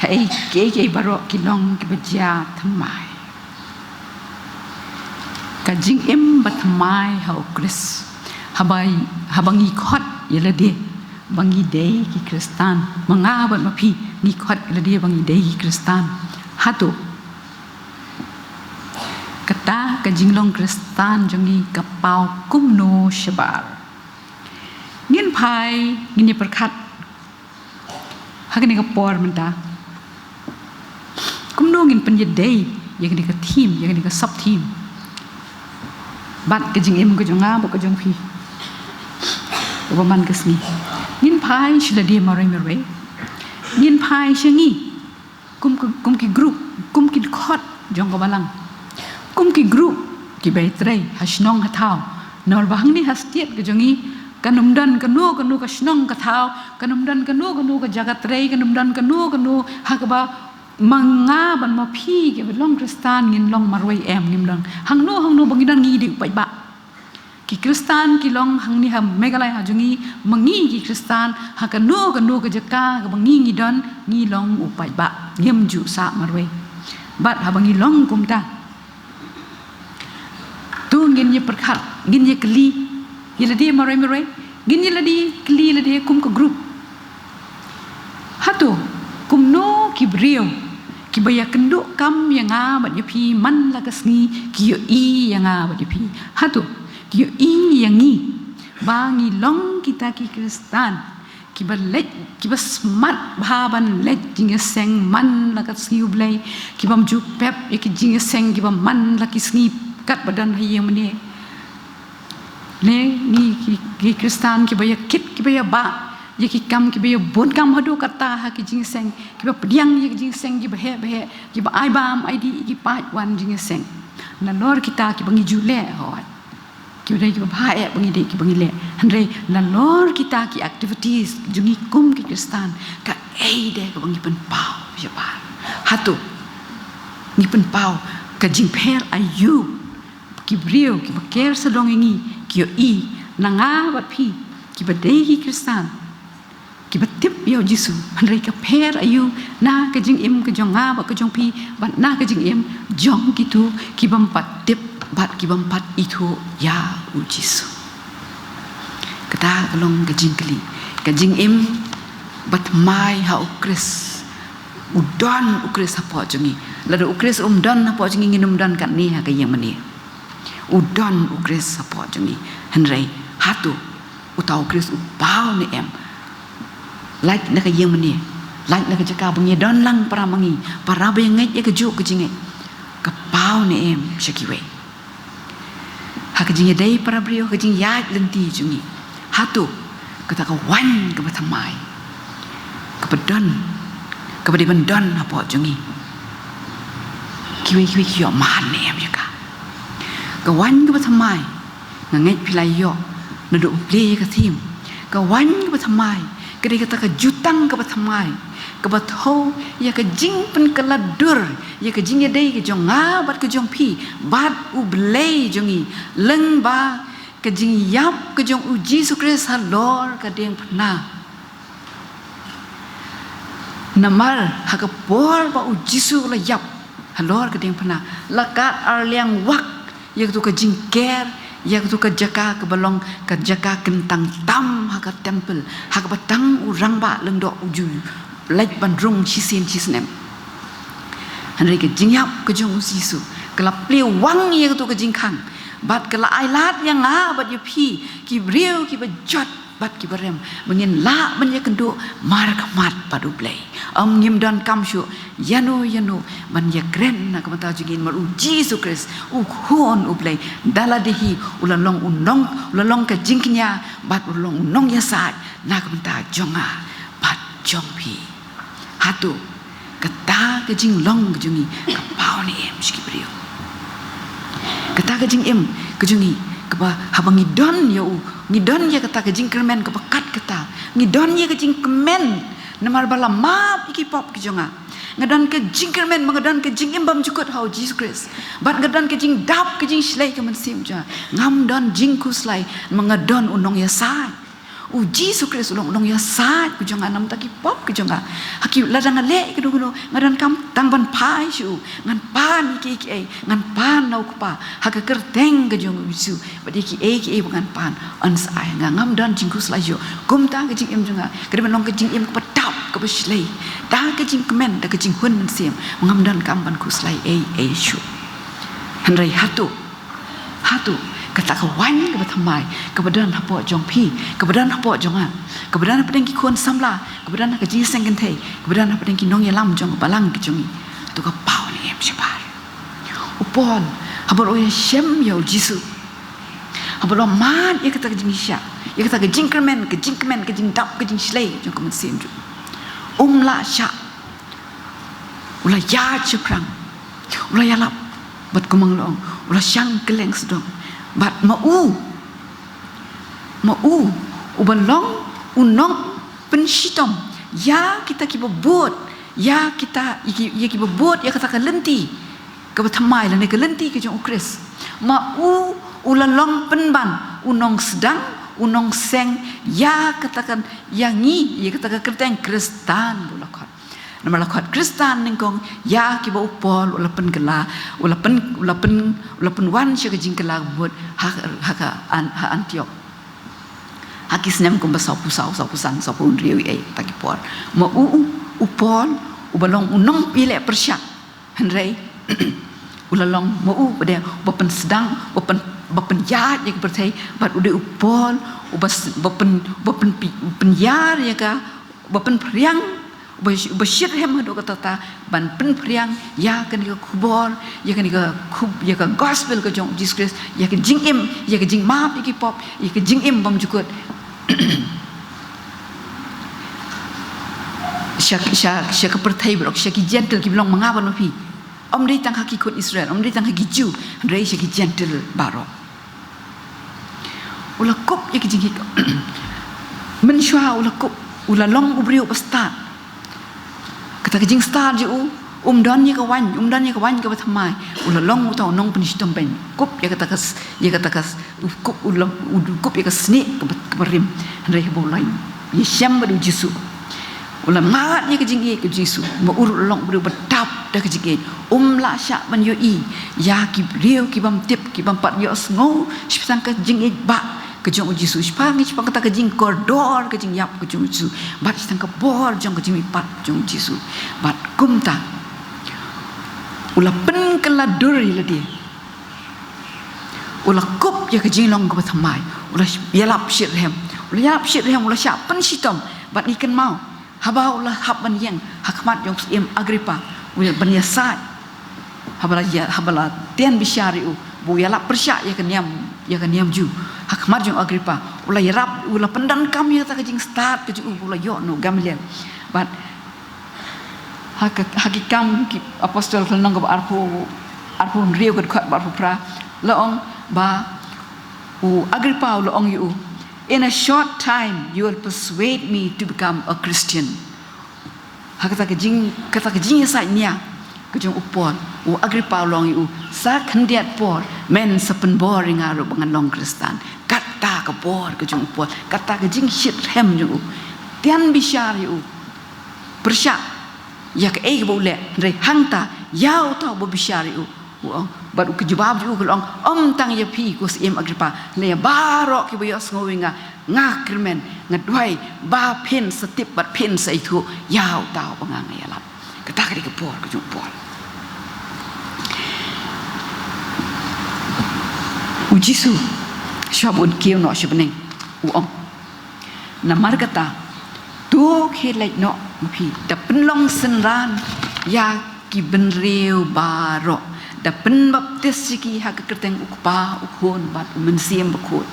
Haei, kiei kiei baroh ki long kiba jia thymmai. Ka jingim ba thymmai ha u Khrist. Haba, haba ngi khot ïa lade ba ngi dei ki Khristan, ma nga bad ma phi ngi khot ïa lade ba ngi dei ki Khristan, hato kata ka jinglong Khristan jong ngi ka paw kumno shabar? Ngin phai, ngin ïa pyrkhat ha kane ka por mynta kumno ngin pynïadei ïa kane ka theme, ïa kane ka sub theme bad ka jingim ka jong nga bad ka jong phi kaba man ka sngi. Ngin phai sha lade marwei marwei, ngin phai sha ngi kum ki, kum ki group, kum ki dkhot jong ka balang, kum ki group kiba ïatrei ha shnong ha thaw. Namar ba hangne ha state ka jong ngi kan ym don kano kano ka shnong ka thaw, kan ym don kano kano ka jaka trei, kan ym don kano kano ha kaba ma nga bad ma phi kiba long Khristan ngin long marwei, em. Ngim don, hangno hangno ba ngi don ngi dei u paidbah. Ki Khristan ki long hangne ha Meghalaya ha jong ngi, ma ngi ki Khristan ha kano kano ka jaka kaba ngi ngi don ngi long u paidbah, ngim ju sah marwei. Bad haba ngi long kumta, to ngin ïa pyrkhat, ngin ïa kylli ïa lade marwei marwei, ngin ïa lade kylli lade kum ka group. Hato, kumno ki briew kiba ïakynduh kam ïa nga bad ïa phi man la ka sngi ki ïohi ïa nga bad ïa phi? Hato ki ïohi ïa ngi ba ngi long kita ki Khristan kiba leit, kiba smat bha ban leit jingïaseng man la ka sngi U Blei, kibym ju pep ïa ki jingïaseng kiba man la ki sngi katba don ha ïing mane? Ne ngi ki, ki Khristan kiba ïakit, kiba ïabah ïa ki kam, kiba ïabun kam haduh katta ha ki jingïaseng, kiba pdiang ïa ki jingïaseng kiba heh ba heh, kiba ai bam ai dih ïa ki paid wan jingïaseng? Nalor kita kiba ngi ju leh, hooid, kiba dei kiba bha eh ba ngi dei kiba ngi leh. Hynrei nalor kita ki activities jong ngi kum ki Khristan, kaei de kaba ngi pynpaw shabar? Hato ngi pynpaw ka jingpher aïu ki briew kiba ker sawdong ïa ngi ki ïohi na nga bad phi kiba dei ki Khristan, kiba tip ïa U Jisu? Hynrei ka pher aïu na ka jingim ka jong nga bad ka jong phi bad na ka jingim jong kito kibym pat tip bad kibym pat ithuh ïa U Jisu? Kata ka long ka jingkylli. Ka jingim bathymmai ha U Khrist. U don U Khrist hapoh jong ngi. Lada U Khrist um don hapoh jong ngi, ngin ym don katne ha ka ïing mane. U don U Khrist hapoh jong ngi. Hynrei hato uta U Khrist u paw ne em? Lait na ka ïing mane, lait na ka jaka ba ngi don lang para ma ngi, para ba ïa ngeit ïa kajuh ka jingngeit, ka paw ne em sha kiwei? Ha ka jingïadei para briew, ha ka jingïaid lynti jong ngi, hato kata ka waiñ kaba thymmai kaba don, kaba dei ban don hapoh jong ngi, kiwei kiwei ki ïoh mad ne em ïa ka? Ka waiñ kaba thymmai, nga ngeit phi la ïoh naduh ba plie ïa ka theme. Ka waiñ kaba thymmai ka dei kata ka jutang kaba thymmai kaba thew ïa ka jingpynkylla dur ïa ka jingïadei ka jong nga bad ka jong phi bad U Blei jong ngi, lyngba ka jingïap ka jong U Jisu Khrist halor ka diengphna. Namar ha ka por ba U Jisu u la ïap halor ka diengphna, la ka arliang wak ïa katu ka jingker, ïa katu ka jaka kaba long ka jaka kyntang tam ha ka temple, ha kaba tang u rangbah lyngdoh u ju leit ban rung shisien shisnem. Hynrei ka jingïap ka jong U Jisu ka la plie wang ïa katu ka jingkhang bad ka la ailad ïa nga bad ïa phi, ki briew kiba jot bad kiba rem, ba ngin lah ban ïakynduh markhmat bad U Blei. Ym, ngim donkam shuh ïano ïano ban ïakren na ka bynta jong ngi namar U Jisu Khrist, U Khun U Blei, da lade hi u la long u nong, u la long ka jingkñia bad u la long u nongïasaid na ka bynta jong nga bad jong phi. Hato kata ka jinglong ka jong ngi ka paw ne em sha ki briew? Kata ka jingim ka jong ngi kaba haba ngi don ïa u, ngi don ïa kata ka jingkyrmen kaba kat kata, ngi don ïa ka jingkmen namar ba la map ïa ki pop ki jong nga. Nga don ka jingkyrmen ba nga don ka jingim bymjukut ha U Jisu Khrist bad nga don ka jingdap ka jingshlei ka mynsiem jong nga. Ngam don jingkhuslai namar nga don u nongïasaid. U Jisu Khrist u long u nongïasaid ka jong nga namar ki pop ki jong nga. Ha ki, lada nga leh kano kano, nga donkam tang ban phai sha u, ngan pan ïa kiei kiei, ngan pan na u Kpa ha ka kyrteng ka jong U Jisu. Bad ïa kiei kiei ba ngan pan, yn sa ai. Nga ngam don jingkhuslai shuh. Kumta ka jingim jong nga ka dei ban long ka jingim kaba dap, kaba shlei da ka jingkmen, da ka jinghun mynsiem. Ngam donkam ban khuslai ei ei shuh. Hynrei hato, hato kata ka waiñ kaba thymmai kaba don hapoh jong phi, kaba don hapoh jong nga, kaba don hapdeng ki khun samla, kaba don ha ka jingïaseng kynthei, kaba don hapdeng ki nongïalam jong ka balang ka jong ngi, hato ka paw ne em shabar? U Paul, haba u la ïashem ïa U Jisu, haba u la mad ïa kata ka jingshisha, ïa kata ka jingkyrmen, ka jingkmen, ka jingdap, ka jingshlei jong ka mynsiem jong u, um lah shah, u la ïaid shaphrang, u la ïalap bad kumba nga la ong, u la shang kylleng sdang. Bad ma u, ma u, uba long u nongpynshitom ïa kita kiba bud, ïa kita, ïa ki, ïa kiba bud ïa kata ka lynti kaba thymmai lane ka lynti ka jong U Khrist. Ma u, u la long pynban u nongsdang, u nongseng ïa kata ka, ïa ngi, ïa kata ka kyrteng Khristan ba u la khot. Namar la khot Khristan nyngkong ïa kiba u Paul u la pynkylla, u la pyn, u la pyn, u la pynwan sha ka jingkylla ka mut ha, ha ka An-, ha Antiok. Ha ki snem kumba sawphew saw, sawphew san, sawphew hynriew ïa kata ki por. Ma u, u Paul, uba long u nongpynïaleh pyrshah. Hynrei, u la long ma u, ba dei, ba pynsdang, ba pyn, ba pynïaid ïa ka pyrthei, bad u dei u Paul, uba s-, ba pyn, ba pyn, pynïar ïa ka, ba pynphriang, ba, ba shit rhem haduh katta katta, ban pynphriang, ïa kane ka khubor, ïa kane ka khub, ïa ka gospel ka jong u Jisu Khrist, ïa ka jingim, ïa ka jingmap, ïa ki pop, ïa ka jingim bymjukut. Sha, sha, sha ka pyrthei baroh, sha ki Gentile kiba long ma nga bad ma phi. Ym dei tang ha ki khun Israel, ym dei tang ha ki Jiw, hynrei sha ki Gentile baroh. U la kup ïa ki jinghikai. Mynshuwa u la kup, u la long u briew ba stad. Kata ka jingstad jong u, um don ïa ka waiñ, um don ïa ka waiñ kaba thymmai. U la long uta u nongpynshitom ban kup ïa kata ka s-, ïa kata ka s-, u kup, u long, u kup ïa ka snieh kaba, kaba rim. Hynrei haba u la ïashem bad u Jisu, u la mad ïa ka jingïeit ka Jisu. Ma u ruh u long u briew ba dap da ka jingïeit. Um lah shah ban ïohi ïa ki briew ki bym tip, ki bym pat ïohsngew shaphang ka jingïeit ba ka jong u Jisu, shaphang, shaphang kata ka jingkordor, ka jingïap ka jong u Jisu, bad shaphang ka bor jong ka jingmihpat jong u Jisu. Bad kumta, u la pynkylla dur ïa lade. U la kup ïa ka jinglong kaba thymmai. U la ïalap shit rhem. U la ïalap shit rhem, u la shah pynshitom. Bad ngi kynmaw, haba u la hap ban ïeng ha khmat jong u Syiem Agrippa, u la ban ïasaid. Haba la ïa, haba la tian bishar ïa u, ba u ïalap pyrshah ïa ka niam, ïa ka niam Jiw. Ha khmat jong u Agrippa, u la ïarap, u la pyndonkam ïa kata ka jingstad ka jong u, ba u la ïoh noh u Gamaliel. Bad ha ka, ha Ki Kam ki Apostol ka lynnong kaba arphew, arphew hynriew ka dkhot ba arphew phra, la ong ba u Agrippa u la ong ïa u, "In a short time, you will persuade me to become a Christian." Ha kata ka jing, kata ka jingïasaid nia ka jong u Paul, u Agrippa u la ong ïa u, "Sa khyndiat por, men sa pynbor ïa nga ruh ba ngan long Khristan." Kata ka bor ka jong u Paul, kata ka jingshit rhem jong u. Tian bishar ïa u. Pyrshah ïa kaei kaba u leh, hynrei hangta ïa uta uba bishar ïa u. U ong, bad u ka jubab jong u ka long, "Ym tang ïa phi ko Syiem Agrippa, hynrei ïa baroh kiba ïohsngew ïa nga, nga kyrmen, nga duwai ba phin sa tip bad phin sa ithuh ïa uta uba nga nga ïalap." Kata ka dei ka bor ka jong u Paul. U Jisu, shuwa ba un kiew noh sha bneng, u ong, "Namar kata, to khie leit noh ma phi, da pynlong synran ïa ki bynriew baroh, da pynbaptis ïa ki ha ka kyrteng u Kpa, u Khun, bad u Mynsiem Bakhuid."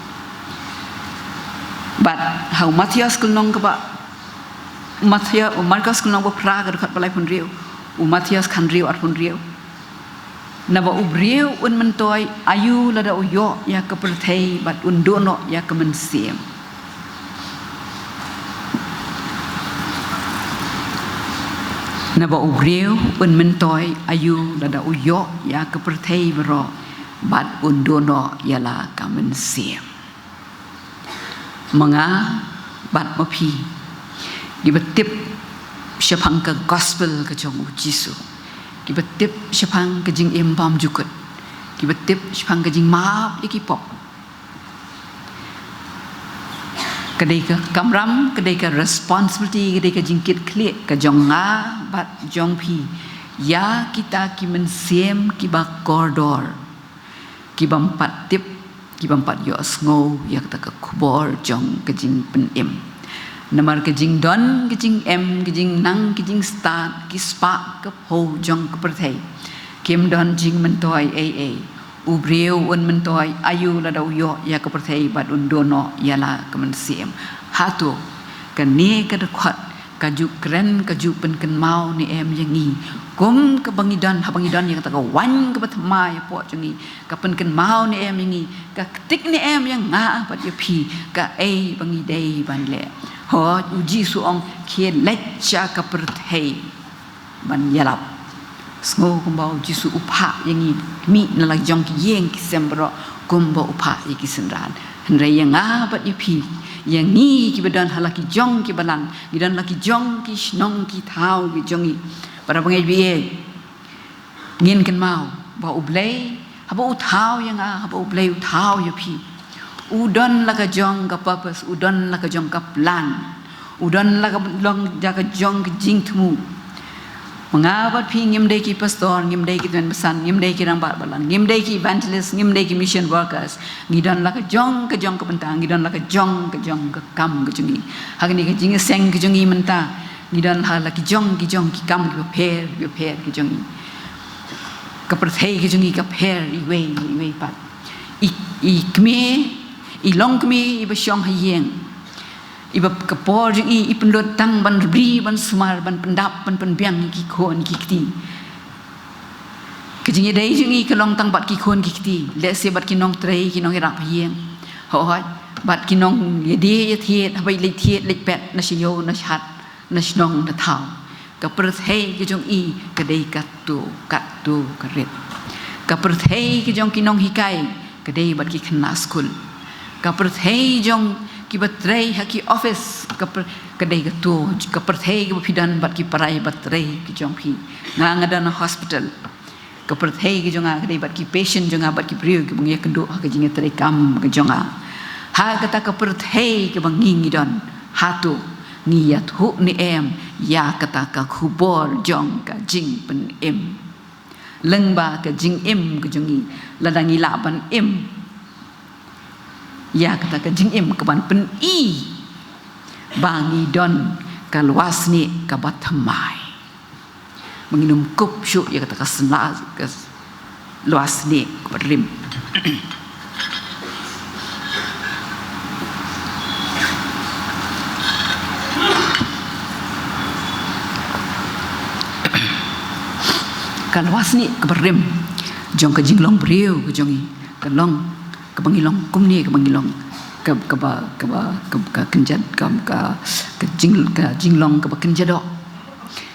Bad ha u Mathaios ka lynnong kaba, Mathaios, u Markos ka lynnong ba phra ka dkhot ba laiphew hynriew, u Mathaios khathynriew arphew hynriew. Naba u briew un myntoi aïu lada u ïoh ïa ka pyrthei bad un duh noh ïa ka mynsiem. Naba u briew un myntoi aïu lada u ïoh ïa ka pyrthei baroh bad un duh noh ïa la ka mynsiem. Ma nga bad ma phi, kiba tip shaphang ka gospel ka jong u Jisu, kiba tip shaphang ka jingim bymjukut, kiba tip shaphang ka jingmap ïa ki pop, ka dei ka kamram, ka dei ka responsibility, ka dei ka jingkitkhlieh ka jong nga bad jong phi ïa kita ki mynsiem kiba kordor, ki bym pat tip, ki bym pat ïohsngew ïa kata ka khubor jong ka jingpynim. Namar ka jingdon, ka jingem, ka jingnang, ka jingstad, ki spah ka phew jong ka pyrthei kim don jingmyntoi ei ei. U briew un myntoi aïu lada u ïoh ïa ka pyrthei bad un duh noh ïa la ka mynsiem. Hato kane ka dkhot ka ju kren, ka ju pynkynmaw ne em ïa ngi kum kaba ngi don, haba ngi don ïa kata ka waiñ kaba thymmai hapoh jong ngi? Ka pynkynmaw ne em ïa ngi, ka ktik ne em ïa nga bad ïa phi kaei ba ngi dei ban leh? Hooid, u Jisu u ong, khie leit sha ka pyrthei ban ïalap. Sngew kumba u Jisu u phah ïa ngi, mih na la jong ki ïing ki sem baroh kumba u phah ïa ki synran. Hynrei ïa nga bad ïa phi, ïa ngi kiba don ha la ki jong ki balang, ngi don la ki jong ki shnong ki thaw ki jong ngi, para bangeit ba ïeit, ngin kynmaw ba U Blei haba u thaw ïa nga, haba U Blei u thaw ïa phi, U don la ka jong ka purpose, u don la ka jong ka plan, u don la ka long da ka jong ka jingthmu. Ma nga bad phi ngim dei ki pastor, ngim dei ki tymmen basan, ngim dei ki rangbah balang, ngim dei ki evangelist, ngim dei ki mission workers. Ngi don la ka jong ka jong ka bynta, ngi don la ka jong ka jong ka kam ka jong ngi. Ha kane ka jingïaseng ka jong ngi mynta, ngi don ha la ki jong ki jong ki kam ki bapher ki bapher ki jong ngi. Ka pyrthei ka jong ngi ka pher iwei iwei pat. I, i kmie, i long kmie, i ba shong ha ïing. I ba ka por jong i, i pynlut tang ban ri, ban sumar, ban pyndap, ban pynbiang ki khun ki kti. Ka jingïadei jong i ka long tang bad ki khun ki kti. Lehse bad ki nongtrei, ki nongïarap ha ïing. Hooid, bad ki nongïadie ïathied, haba i leit thied, leit pet, na sha ïew, na shat, na shnong, na thaw. Ka pyrthei ka jong i ka dei katto katto ka rit. Ka pyrthei ka jong ki nonghikai ka dei bad ki khynnah skul. Ka pyrthei jong ki ba trei ha ki office ka, py-, ka dei katto. Ka pyrthei ka ba phi don bad ki para ba trei ki jong phi. Nga, nga don ha hospital. Ka pyrthei ka jong nga ka dei bad ki patient jong nga, bad ki briew ki ba ngi ïakynduh ha ka jingïatreikam ka jong nga. Ha kata ka pyrthei ka ba ngi ngi don, hato ngi ïathuh ne em ïa kata ka khubor jong ka jingpynim? Lyngba ka jingim ka jong ngi, lada ngi lah ban im ïa kata ka jingim ka ban pyni ba ngi don ka lwasnieh ka ba thymmai. Ba ngin ym kup shuh ïa kata ka sla-, ka lwasnieh ka ba rim. Ka lwasnieh ka ba rim jong ka jinglong briew ka jong ngi, ka long, ka ba ngi long kumne, ka ba ngi long, ka, ka ba, ka ba, ka, ka kynjat, ka, ka, ka jing, ka jinglong ka ba kynjat doh.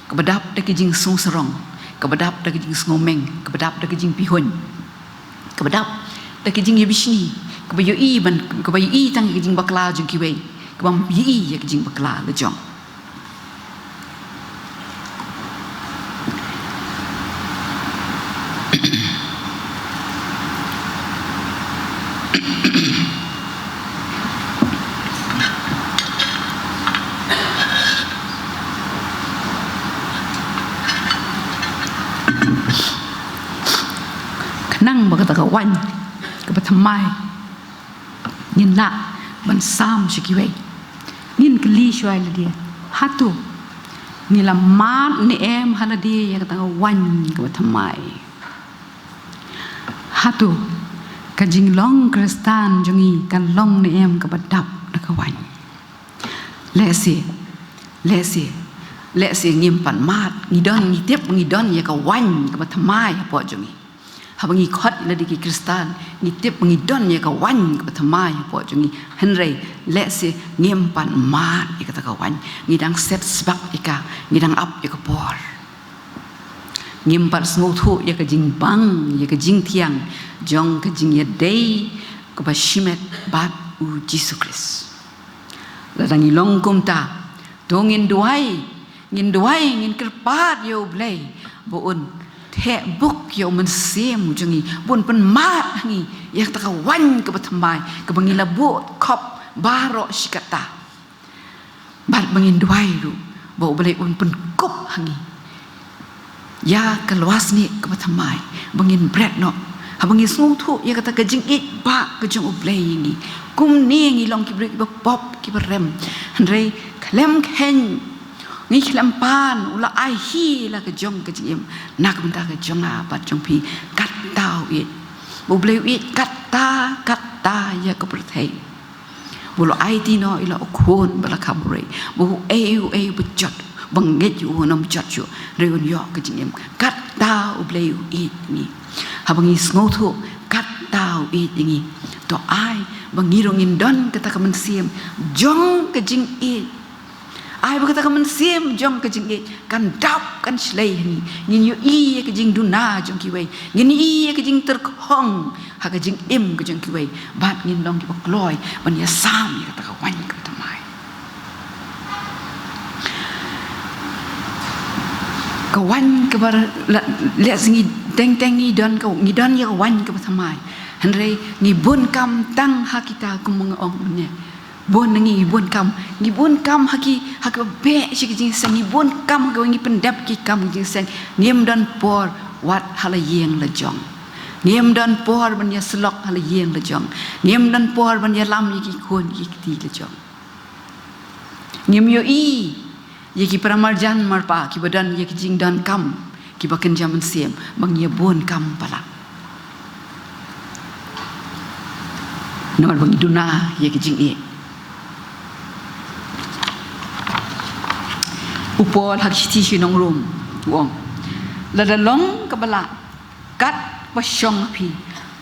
Ka ba dap da ki jingsngew sarong, ka ba dap da ki jingsngew meng, ka ba dap da ki jingpihuiñ, ka ba dap da ki jingïabishni, ka ba ïohi ban, ka ba ïohi tang ïa ki jingbakla jong kiwei, ka bym ïohi ïa ki jingbakla la jong. Khnang ba kata ka waiñ ka ba thymmai, ngin lah ban sam sha kiwei. Ngin kylli shuwa ïa lade, hato ngi la mad ne em ha lade ïa kata ka waiñ ka ba thymmai? Hato ka jinglong Khristan jong ngi ka long ne em ka ba dap da ka waiñ? Lehse, lehse, lehse ngim pat mad, ngi don, ngi tip ngi don ïa ka waiñ ka ba thymmai hapoh jong ngi. Haba ngi khot ïa lade ki Khristan, ngi tip ngi don ïa ka waiñ ka ba thymmai hapoh jong ngi. Hynrei lehse ngim pat mad ïa kata ka waiñ, ngi dang set sbak ïa ka, ngi dang ap ïa ka por. Ngim pat sngewthuh ïa ka jingbang, ïa ka jingthiang jong ka jingïadei ka ba shimet bad U Jisu Khrist. Lada ngi long kumta, to ngin duwai, ngin duwai, ngin kyrpad ïa U Blei ba un theh buk ïa U Mynsiem jong ngi, ba un pynmad ha ngi ïa kata ka waiñ ka ba thymmai ka ba ngi la buh khop baroh shi katta. Bad ba ngin duwai ruh ba U Blei un pynkup ha ngi ïa ka lwasnieh ka ba thymmai, ba ngin bret noh, haba ngin sngewthuh ïa kata ka jingïeit ba ka jong U Blei ïa ngi. Kumne ngi long ki briew ki ba pop ki ba rem. Hynrei khlem kheiñ, ngi khlem pan, u la ai hi la ka jong ka jingim na ka bynta ka jong nga bad jong phi. Katta u ïeit, U Blei u ïeit katta katta ïa ka pyrthei. Ba u la aiti noh ïa la u Khun ba la kham buhrieh, ba uei uei ba jot, ba ngeit ïa u un ym jot shuh, hynrei un ïoh ka jingim. Katta U Blei u ïeit ïa ngi. Haba ngi sngewthuh katta u ïeit ïa ngi, to ai ba ngi ruh ngin don kata ka mynsiem jong ka jingïeit. Ai ba kata ka mynsiem jong ka jingïeit kan dap, kan shlei ha ngi. Ngin ïohi ïa ka jingduna jong kiwei, ngin ïohi ïa ka jingtyrkhong ha ka jingim ka jong kiwei, bad ngin long ki ba kloi ban ïasam ïa kata ka waiñ ka ba thymmai. Ka waiñ ka ba la, lehse ngi teng teng ngi don ka, ngi don ïa ka waiñ ka ba thymmai, Hynrei ngi bun kam tang ha kita kum nga ong mynne. Bun na ngi bun kam, ngi bun kam ha ki, ha kaba beh sha ki jingïaseng, ngi bun kam ha kaba ngi pyndep ki kam ki jingïaseng. Ngim don por wat ha la ïing la jong. Ngim don por ban ïasyllok ha la ïing la jong. Ngim don por ban ïalam ïa ki khun ki kti la jong. Ngim ïohi ïa ki paramarjan marpa kiba don ïa ki jingdonkam kiba kynja mynsiem ba ngi ïa bun kam palat. Namar ba ngi duna ïa ki jingïeit. U Paul ha ka shithi sha ki nong Rom u ong, lada long kaba lah kat ba shong ha phi,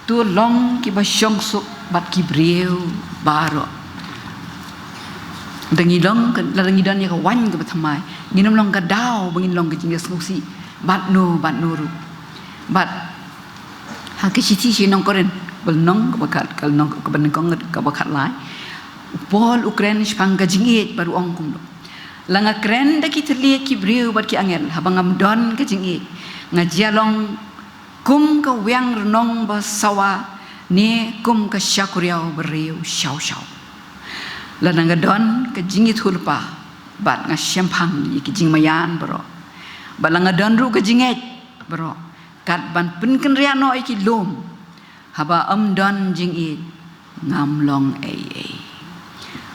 to long kiba shongsuk bad ki briew baroh. Da ngi long ka, lada ngi don ïa ka waiñ kaba thymmai, ngin ym long ka daw ba ngin long ka jingïasngewsih bad no bad no ruh. Bad ha ka shithi sha ki nong Korinth, ka lynnong kaba khat, ka lynnong kaba nyngkong, kaba khatlai, u Paul u kren shaphang ka jingïeit bad u ong kumno: La nga kren da ki thylliej ki briew bad ki angel, haba ngam don ka jingïeit, nga jia long kum ka wiang rnong ba sawa, ne kum ka shakuriaw ba riew shaw shaw. Lada nga don ka jingïathuhlypa bad nga shemphang ïa ki jingmaïan baroh, bad la nga don ruh ka jingngeit baroh kat ban pynkynriah noh ïa ki lum, haba ym don jingïeit, ngam long ei ei.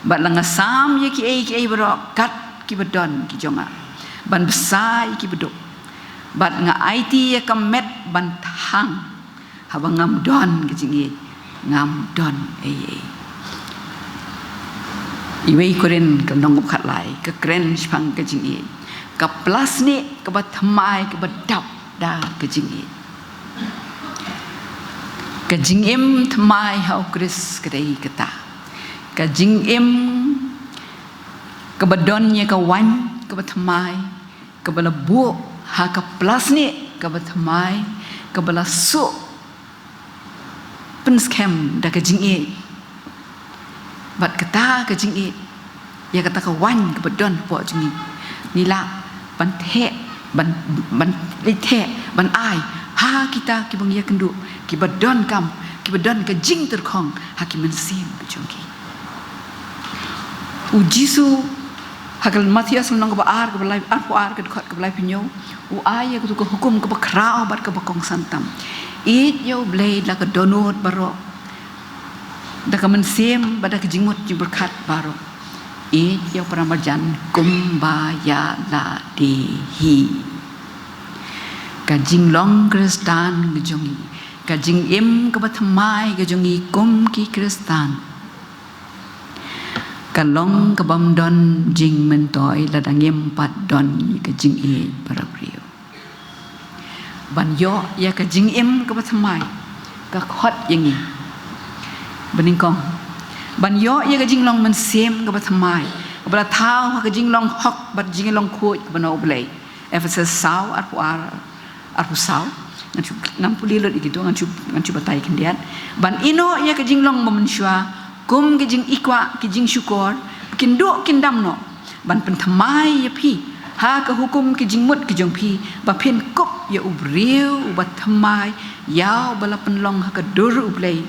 Bad la nga sam ïa kiei kiei baroh kat kiba don ki jong nga, ban bsa ïa ki baduk, bad nga aiti ïa ka met ban thang, haba ngam don ka jingïeit, ngam don ei ei. Iwei Korinth ka lynnong kaba khatlai ka kren shaphang ka jingïeit, ka plasnik kaba thymmai kaba dap da ka jingïeit. Ka jingim thymmai ha U Khrist ka dei kata: ka jingim kaba don ïa ka waiñ kaba thymmai, kaba la buh ha ka plasnik kaba thymmai, kaba la suh pynskhem da ka jingïeit. Bad kata ka jingïeit, ïa kata ka waiñ kaba don hapoh jong ngi, ngi lah ban theh, ban, ban leit theh, ban ai ha kita kiba ngi ïakynduh, kiba donkam, kiba don ka jingtyrkhong ha ki mynsiem ka jong ki. U Jisu ha ka Mathaios lynnong kaba ar, kaba lai, arphew ar, ka dkhot kaba laiphew hynñiew, u ai ïa katu ka hukum kaba khraw bad kaba kongsan tam: Ïeit ïa U Blei da ka dohnud baroh, da ka mynsiem bad da ka jingmut jingpyrkhat baroh. Ïeit ïa u paramarjan kumba ïa lade hi. Ka jinglong Khristan ka jong ngi, ka jingim kaba thymmai ka jong ngi kum ki Khristan, ka long kabym don jingmyntoi lada ngim pat don ïa ka jingïeit parabriew. Ban ïoh ïa ka jingim kaba thymmai, ka khot ïa ngi, ba nyngkong, ban ïoh ïa ka jinglong mynsiem kaba thymmai, kaba la thaw ha ka jinglong hok bad jinglong khuid kaba na U Blei. Ephesus saw, arphew ar, arphew saw. Ngan shu, ngan pule lut ïa kito, ngan shu, ngan shu batai khyndiat. Ban ïehnoh ïa ka jinglong ba mynshuwa kum ki jingikwah, ki jingshukor, kin duh kin dam noh, ban pynthymmai ïa phi ha ka hukum ki jingmut ki jong phi, ba phin kup ïa u briew uba thymmai, ïa uba la pynlong ha ka dur U Blei,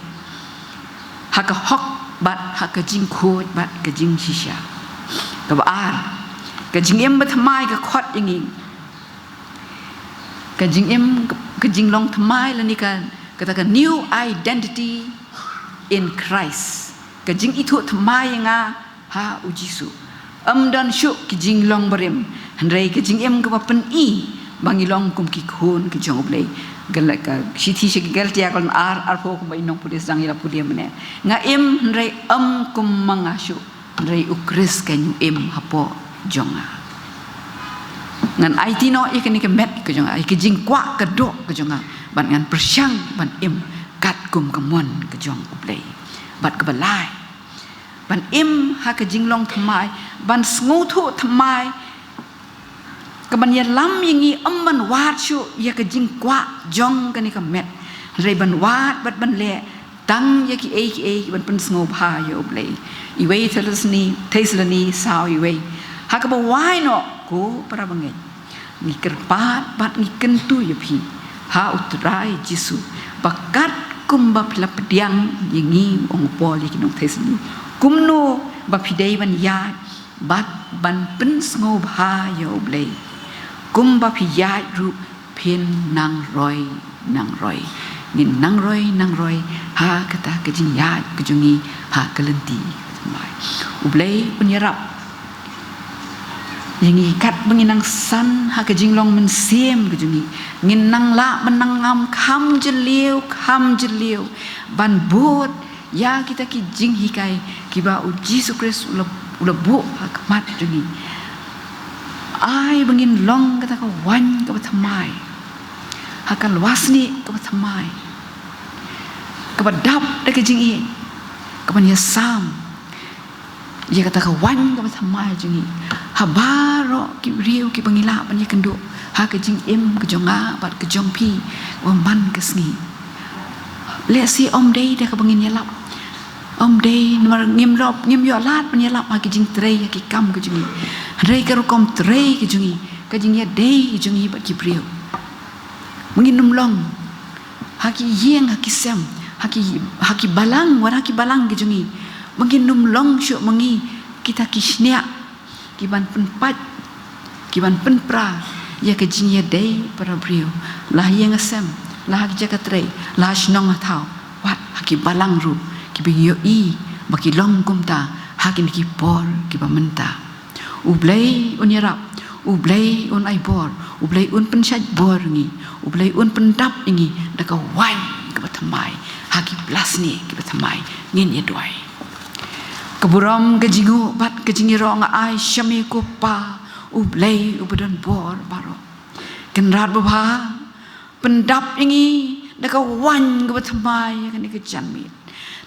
ha ka hok bad ha ka jingkhuid bad ka jingshisha. Kaba ar, ka jingim ba thymmai ka khot ïa ngi, ka jingim, ka jinglong thymmai lane ka, kata ka new identity in Christ, ka jingithuh thymmai ïa nga ha U Jisu. Ym don shuh ki jinglong barim, hynrei ka jingim kaba pyni ba ngi long kum ki khun ki jong U Blei. Gal-, ka shithi sha ki Galatia ka lynnong ar, arphew, kumba i nongpule sdang ïa la pule mynne: Nga im, hynrei ym kum ma nga shuh, hynrei U Khrist ka ïoh im hapoh jong nga. Ngan aiti noh ïa kane ka met ka jong nga, ïa ka jingkwah ka doh ka jong nga, bad ngan pyrshang ban im katkum ka mon ka jong U Blei. Bad kaba lai, ban im ha ka jinglong thymmai, ban sngewthuh thymmai, kaban ïalam ïa ngi ym ban wad shuh ïa ka jingkwah jong kane ka met, hynrei ban wad bad ban leh tang ïa kiei kiei kiban pynsngewbha ïa U Blei. Iwei Thessaloni, Thessaloni saw, iwei. Ha kaba wai noh, ko para bangeit, ngi kyrpad bad ngi kyntu ïa phi ha U Trai Jisu, ba kat Kumba phi la pdiang ïa ngi, ong u Paul ïa ki nong Thessaloni, kumno ba phi dei ban ïaid bad ban pynsngewbha ïa U Blei. Kumba phi ïaid ruh phin nang roi, nang roi. Ngin nang roi, nang roi ha kata ka jingïaid ka jong ngi ha ka lynti. U Blei un ïarap ïa ngi katba ngin nang san ha ka jinglong mynsiem ka jong ngi. Ngin nang lah ban nang ngam kham jylliew, kham jylliew ban bud ïa kita ki jinghikai kiba U Jisu Khrist u la, u la buh ha khmat jong ngi. Ai ba ngin long kata ka waiñ kaba thymmai ha ka lwasnieh kaba thymmai, kaba dap da ka jingïeit, kaba ïasam ïa kata ka waiñ kaba thymmai jong ngi ha baroh ki briew kiba ngi lah ban ïakynduh ha ka jingim ka jong nga bad ka jong phi, kaba man ka sngi. Lehse ym dei da kaba ngin ïalap, ym dei namar ngim lop, ngim ïoh lad ban ïalap ha ki jingtrei, ha ki kam ka jong ngi. Hynrei ka rukom trei ka jong ngi, ka jingïadei ka jong ngi bad ki briew, ba ngin ym long ha ki ïing, ha ki sem, ha ki, ha ki balang, wat ha ki balang ki jong ngi, ba ngin ym long shuh ma ngi kita ki shñiah kiban pynpait, kiban pynpra ïa ka jingïadei para briew, la ha ïing ha sem, la ha ki jaka trei, la ha shnong ha thaw, wat ha ki balang ruh kiba ïohi ba ki long kumta ha kine ki por kiba mynta. U Blei un ïarap, U Blei un ai bor, U Blei un pynshait bor ngi, U Blei un pyndap ïa ngi da ka waiñ kaba thymmai ha ki blasnieh kiba thymmai. Ngin ïa duwai. Ka burom, ka jingnguh bad ka jingïaroh nga ai sha me ko Pa, U Blei uba don bor baroh. Kynrad babha, pyndap ïa ngi da ka waiñ kaba thymmai ïa kane ka janmiet.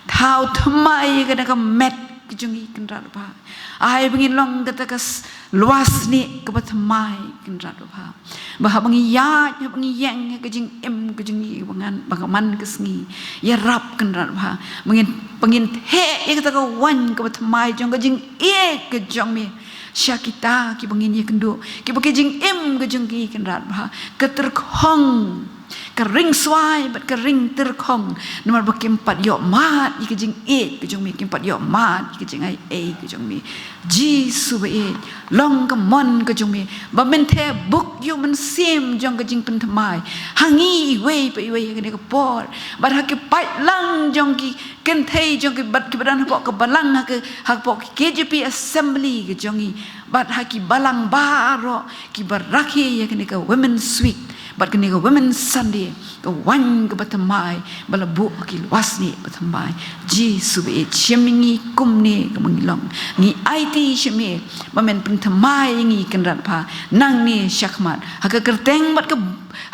Thaw thymmai ïa kane ka met ka jong ngi, Kynrad babha. Ai ba ngin long kata ka s-, lwasnieh kaba thymmai, Kynrad babha. Ba haba ngi ïaid, haba ngi ïeng ha ka jingim ka jong ngi ba ngan, ba ka man ka sngi, ïarap, Kynrad babha, ba ngin, ba ngin theh ïa kata ka waiñ kaba thymmai jong ka jingïeit ka jong me sha kita kiba ngin ïakynduh, kiba ka jingim ka jong ki, Kynrad babha, ka tyrkhong, ka ring swai bad ka ring tyrkhong, namar ba kim pat ïoh mad ïa ka jingïeit ka jong me, kim pat ïoh mad ïa ka jingai ei ka jong me. Jisu baieit, long ka mon ka jong me ba men theh buk ïa u mynsiem jong ka jingpynthymmai ha ngi iwei pa iwei ha kane ka por, bad ha ki paidlang jong ki kynthei jong ki, bad kiba don hapoh ka balang, ha ka, hapoh ka K J P Assembly ka jong ngi, bad ha ki balang baroh kiba rakhe ïa kane ka Women's Week bad kane ka Women's Sunday, ka waiñ kaba thymmai ba la buh ha ki lwasnieh ba thymmai. Jisu baieit, shim ïa ngi kumne kaba ngi long. Ngi aiti sha me ba men pynthymmai ïa ngi, Kynrad babha, nangne shakhmat. Ha ka kyrteng bad ka,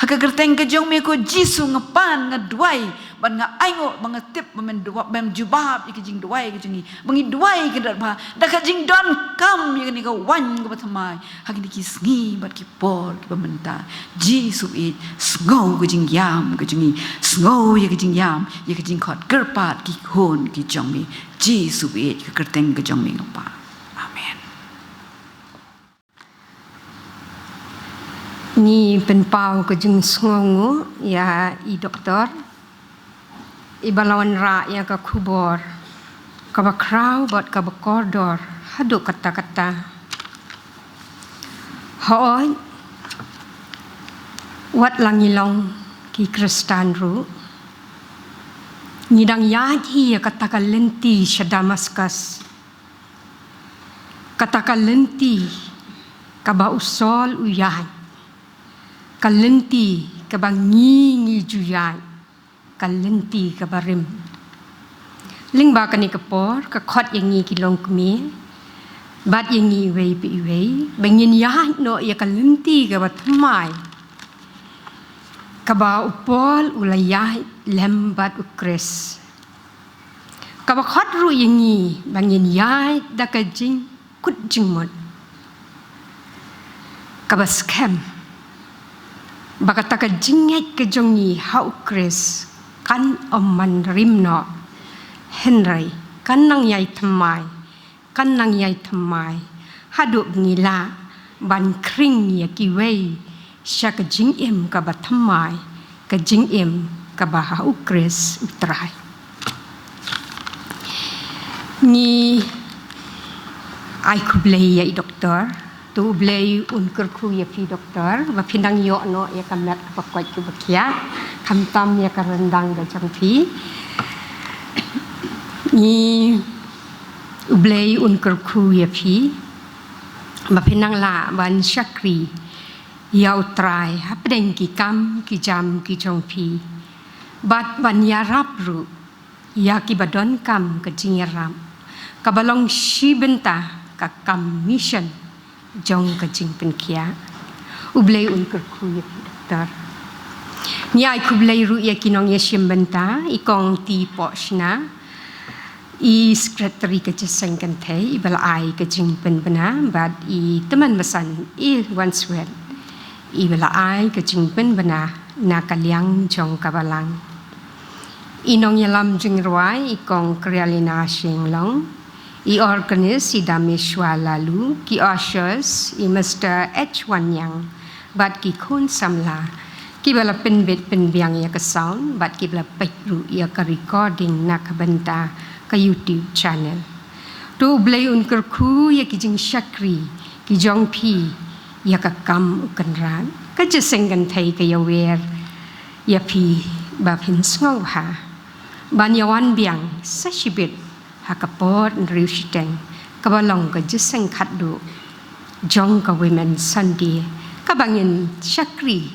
ha ka kyrteng ka jong me ko Jisu nga pan, nga duwai bad nga ainguh bad nga tip ba men duwai, ba men jubab ïa ka jingduwai ka jong ngi. Ba ngi duwai, Kynrad babha, da ka jingdonkam ïa kane ka waiñ kaba thymmai ha kine ki sngi bad ki por kiba mynta. Jisu baieit, sngew ka jingïam ka jong ngi, sngew ïa ka jingïam, ïa ka jingkhot kyrpad ki khun ki jong me. Jisu baieit, ha ka kyrteng ka jong me nga pan. Amen. Ngi pynpaw ka jingsngewnguh ïa i doktor iba la wanrah ïa ka khubor kaba khraw bad kaba kordor haduh katta katta. Hooid, wat la ngi long ki Khristan ruh, ngi dang ïaid hi ïa kata ka lynti sha Damaskus. Kata ka lynti kaba u Saul u ïaid, ka lynti kaba ngi ngi ju ïaid, ka lynti kaba rim. Lyngba kane ka por, ka khot ïa ngi ki longkmie bad ïa ngi iwei pa iwei ba ngin ïaid noh ïa ka lynti kaba thymmai kaba u Paul u la ïaid lem bad u Khrist. Kaba khot ruh ïa ngi ba ngin ïaid da ka jingkut jingmut kaba skhem, ba kata ka jingngeit ka jong ngi ha u Khrist kan ym man rim noh, hynrei kan nang ïai thymmai, kan nang ïai thymmai haduh ba ngi lah ban khring ïa kiwei sha ka jingim kaba thymmai, ka jingim kaba ha u Khrist u Trai. Ngi ai khublei ïa i doktor. To U Blei un kyrkhu ïa phi doktor, ba phi nang ïoh noh ïa ka met kaba koit kaba khiah, khamtam ïa ka ryndang ka jong phi. Ngi, U Blei un kyrkhu ïa phi, ba phi nang lah ban shakri ïa u Trai hapdeng ki kam ki jam ki jong phi, bad ban ïarap ruh ïa kiba donkam ka jingïarap, kaba long shi bynta ka kam mission jong ka jingpynkhiah. U Blei un kyrkhu ïa phi doktor. Ngi ai khublei ruh ïa ki nongïashim bynta, i Kong T Pohshna, i Secretary ka Jingïaseng Kynthei, iba la ai ka jingpynbna, bad i Tymmen Basan, i Wanswet, iba la ai ka jingpynbna na ka liang jong ka balang. I nongïalam jingrwai, i Kong Krialina Shinglong, i organist, i Dameshwa Lalu, ki ushers, i Mister H Wanyang, bad ki khun samla kiba la pynbit pynbiang ïa ka sound, bad kiba la peit ruh ïa ka recording na ka bynta ka YouTube channel. To U Blei un kyrkhu ïa ki jingshakri ki jong phi ïa ka kam u Kynrad. Ka Jingïaseng Kynthei ka ïawer ïa phi ba phin sngewbha ban ïawan biang sa shibit ha ka por hynriew shiteng, kaba long ka jingïaseng khatduh jong ka Women Sunday, kaba ngin shakri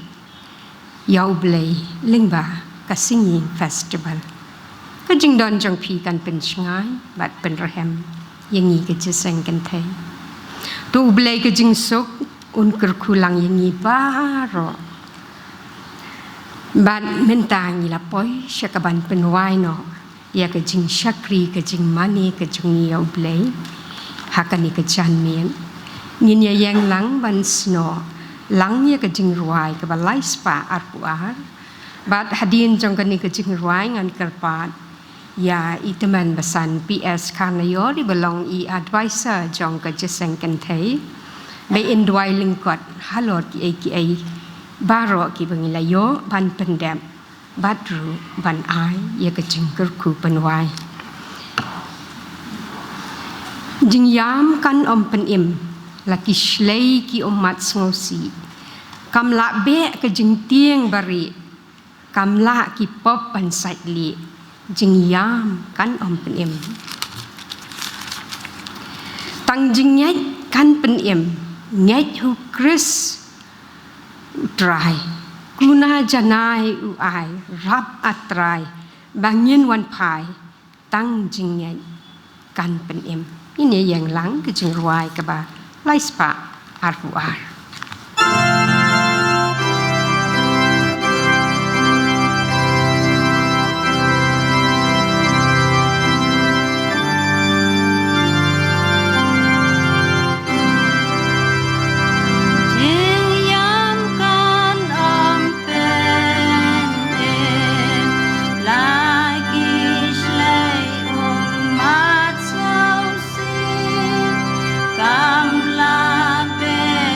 ïa U Blei lyngba ka Singing Festival. Ka jingdon jong phi kan pynshngaiñ bad pynrhem ïa ngi ka Jingïaseng Kynthei. To U Blei ka jingsuk un kyrkhu lang ïa ngi baroh. Bad mynta ngi la poi sha kaban pynwai noh ïa ka jingshakri, ka jingmane ka jong ngi ïa U Blei ha kane ka janmiet. Ngin ïa ïeng lang ban snoh lang ïa ka jingrwai kaba lai spah arphew ar. Bad hadien jong kane ka jingrwai ngan kyrpad ïa i Tymmen Basan P S Kharnaior, iba long i advisor jong ka Jingïaseng Kynthei, ba in duwai lyngkot halor kiei kiei baroh kiba ngi la ïoh ban pyndep, bad ruh ban ai ïa ka jingkyrkhu pynwai. Jingïam kan ym pynim, la ki shlei ki ym mad sngewsih. Kam lah beh ka jingtieng barieh, kam lah ki pop ban sait lieh, jingïam kan ym pynim. Tang jingngeit kan pynim, ngeit ha u Khrist u Trai. Kuna janai u ai, rap A Trai, ba ngin wan phai, tang jingngeit kan pynim. Ngin ïa ïeng lang ka jingrwai kaba lai spah arphew ar. Jingïam kan ym pynim, la ki shlei ym mad sngewsih, kam lah beh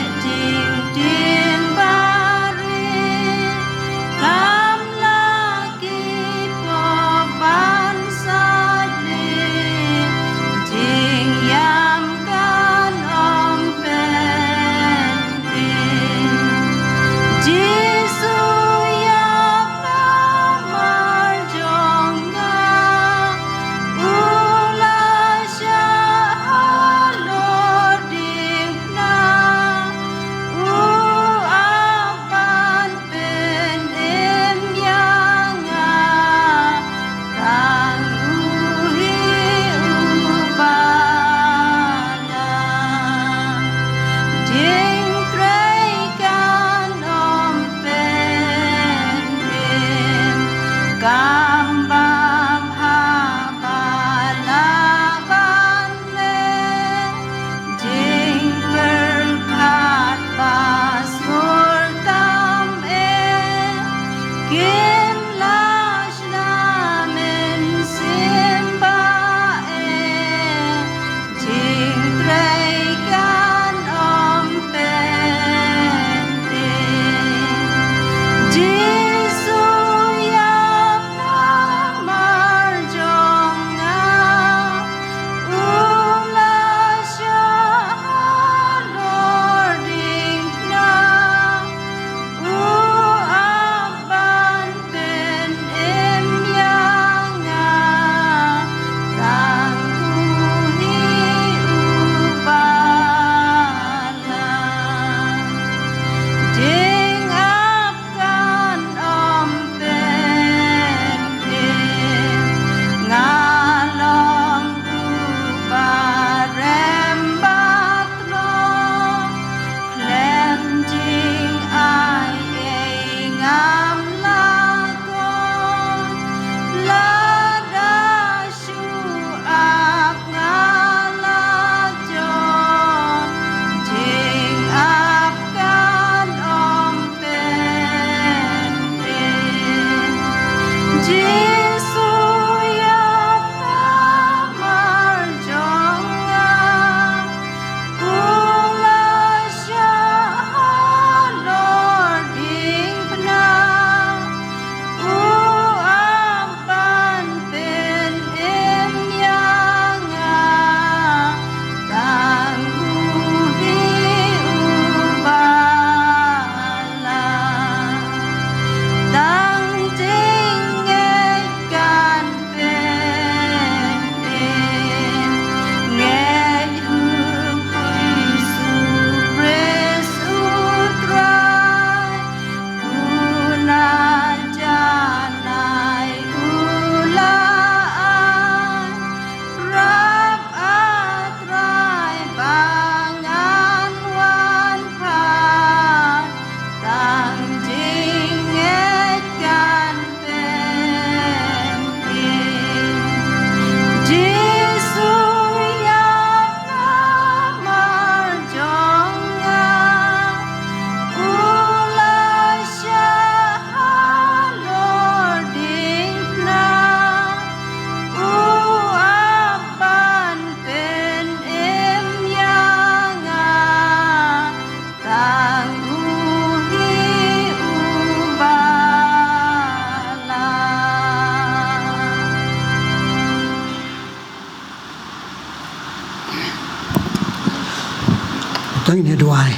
Ngin ïa duwai.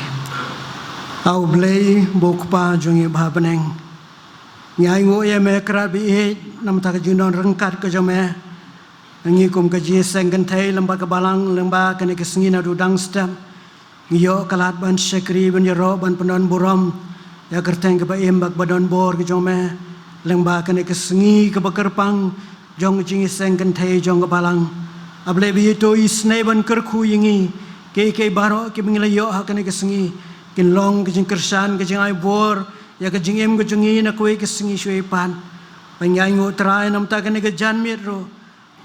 A U Blei, U Kpa jong ngi ba ha bneng, ngi ainguh ïa me krat ba ïeit namar ka jingdon ryngkat ka jong me. Ngi kum ka jingïaseng kynthei lem bad ka balang, lem bad kane ka sngi naduh dang step, ngi ïoh ka lad ban shakri, ban ïaroh, ban pyndon burom ïa ka kyrteng kaba im bad kaba don bor ka jong me, lem bad kane ka sngi kaba kyrpang jong ka jingïaseng kynthei jong ka balang. A Blei ba ïeit, to isynei ban kyrkhu ïa ngi, kiei kiei baroh kiba ngi la ïoh ha kane ka sngi, kin long ka jingkyrshan, ka jingai bor ïa ka jingim ka jong ngi na kawei ka sngi shuwa pat. Ba ngi ainguh Trai namar kane ka janmiet ruh,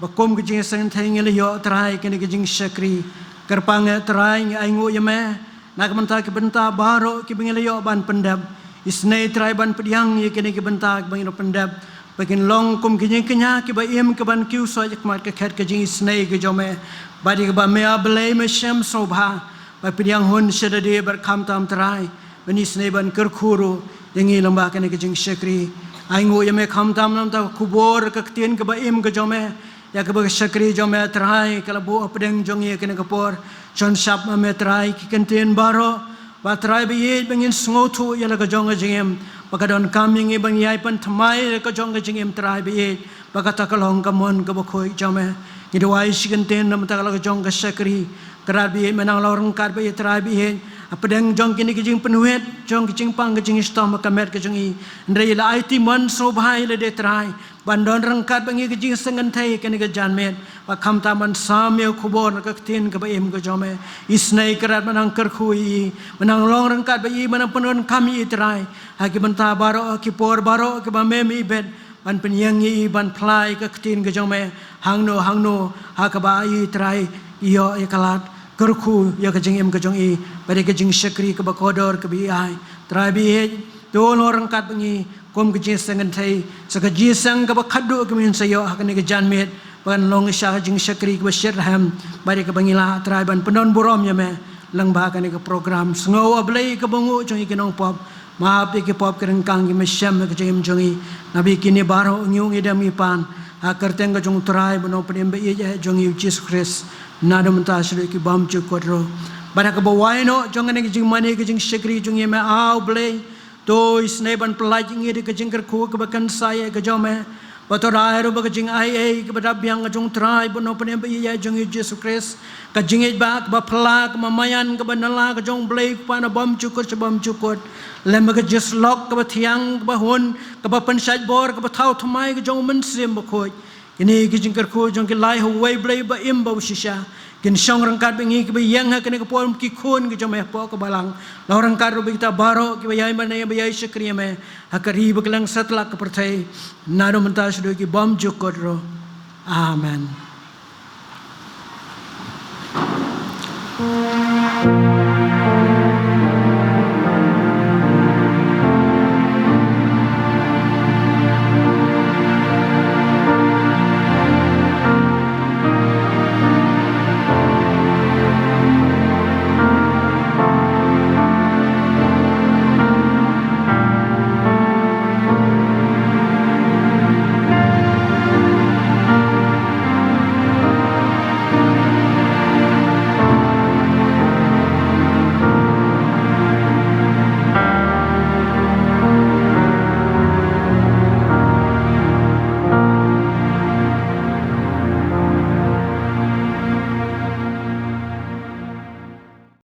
ba kum ka jingïaseng kynthei ngi la ïoh Trai kane ka jingshakri. Kyrpang eh Trai, ngi ainguh ïa me na ka bynta ki bynta baroh kiba ngi la ïoh ban pyndep. Isynei Trai ban pdiang ïa kine ki bynta kiba ngi la pyndep, ba kin long kum ki jingkñia kiba im, kiban kiew soh ïa ka mat ka khet ka jingisynei ka jong me. Bad ïa kaba me A Blei me shem sngewbha, ba pdiang hun sha lade bad khamtam Trai ban isynei ban kyrkhu ruh ïa ngi lem bad kane ka jingshakri. Ainguh ïa me khamtam namar ka khubor ka ktien kaba im ka jong me, ïa kaba ka shakri jong me Trai ka la buh hapdeng jong ngi ïa kane ka por. Shon shap ma me Trai ki kyntien baroh, ba Trai ba ïeit ba ngin sngewthuh ïa la ka jong ka jingim, ba ka donkam ïa ngi ban ïai pynthymmai ïa la ka jong ka jingim Trai ba ïeit, ba kata ka long ka mon kaba khuid jong me. Ngi duwai shi kyntien namar ka la ka jong ka shakri. Krat ba ïeit, me nang long ryngkat bad i Trai ba ïeit, hapdeng jong kine ki jingpynwit, jong ki jingpang, ki jingshitom ha ka met ka jong i. Hynrei i la aiti mon sngewbha ïa lade Trai, ban don ryngkat bad ngi ka jingïaseng kynthei kane ka janmiet, ba khamtam ban sam ïa ka khubor na ka ktien kaba im ka jong me. Isynei krat ba nang kyrkhu ïa i, ba nang long ryngkat bad i, ba nang pyndonkam ïa i Trai, ha ki bynta baroh, ha ki por baroh kiba me me ibit, ban pynïeng ïa i, ban phla ïa ka ktien ka jong me hangno hangno, ha kaba i Trai i ïoh ïa ka lad kyrkhu ïa ka jingim ka jong i, bad ïa ka jingshakri kaba kordor kaba i ai. Trai ba ïeit, to long ryngkat bad ngi kum ka jingïaseng kynthei, sa ka jingïaseng kaba khatduh kaba ngin sa ïoh ha kane ka janmiet, ba kan long shisha ka jingshakri kaba shitrhem, bad ïa kaba ngi lah Trai ban pyndon burom ïa me lyngba kane ka program. Sngew A Blei ka bynguh jong ngi ki nongpop, map ïa ki pop ki ryngkang kiba shem ïa ka jingim jong ngi. Naba ïa kine baroh ngi ïoh ngi dem ngi pan ha ka kyrteng ka jong u Trai bad u Nongpynim ba ïeit jong ngi U Jisu Khrist, naduh mynta shaduh ki bymjukut ruh. Bad ha kaba wai noh jong kane ka jingmane ka jingshakri jong ngi, me A Blei, to isynei ban pyllait ïa ngi da ka jingkyrkhu kaba kynsai ïa ka jong me. Bad to da ai ruh ba ka jingai ei kaba da biang ka jong u Trai bad u Nongpynim ba ïeit jong ngi U Jisu Khrist, ka jingïeit ba kaba phylla, kaba maïan, kaba nylla ka jong U Blei U Kpa na bymjukut sha bymjukut, lem bad ka jingïasyllok kaba thiang, kaba hun, kaba pynshait bor, kaba thaw thymmai ka jong U Mynsiem Bakhuid. Kine ki jingkyrkhu jong ngi ki la ai ha uwei U Blei ba im ba u shisha, kin shong ryngkat bad ngi kiba ïeng ha kane ka por, ki khun ki jong me hapoh ka balang. Long ryngkat ruh bad kita baroh kiba ïai mane, ba ïai shakri ïa me ha ka ri bad kylleng satlak ka pyrthei, naduh mynta shaduh ki bymjukut ruh. Amen.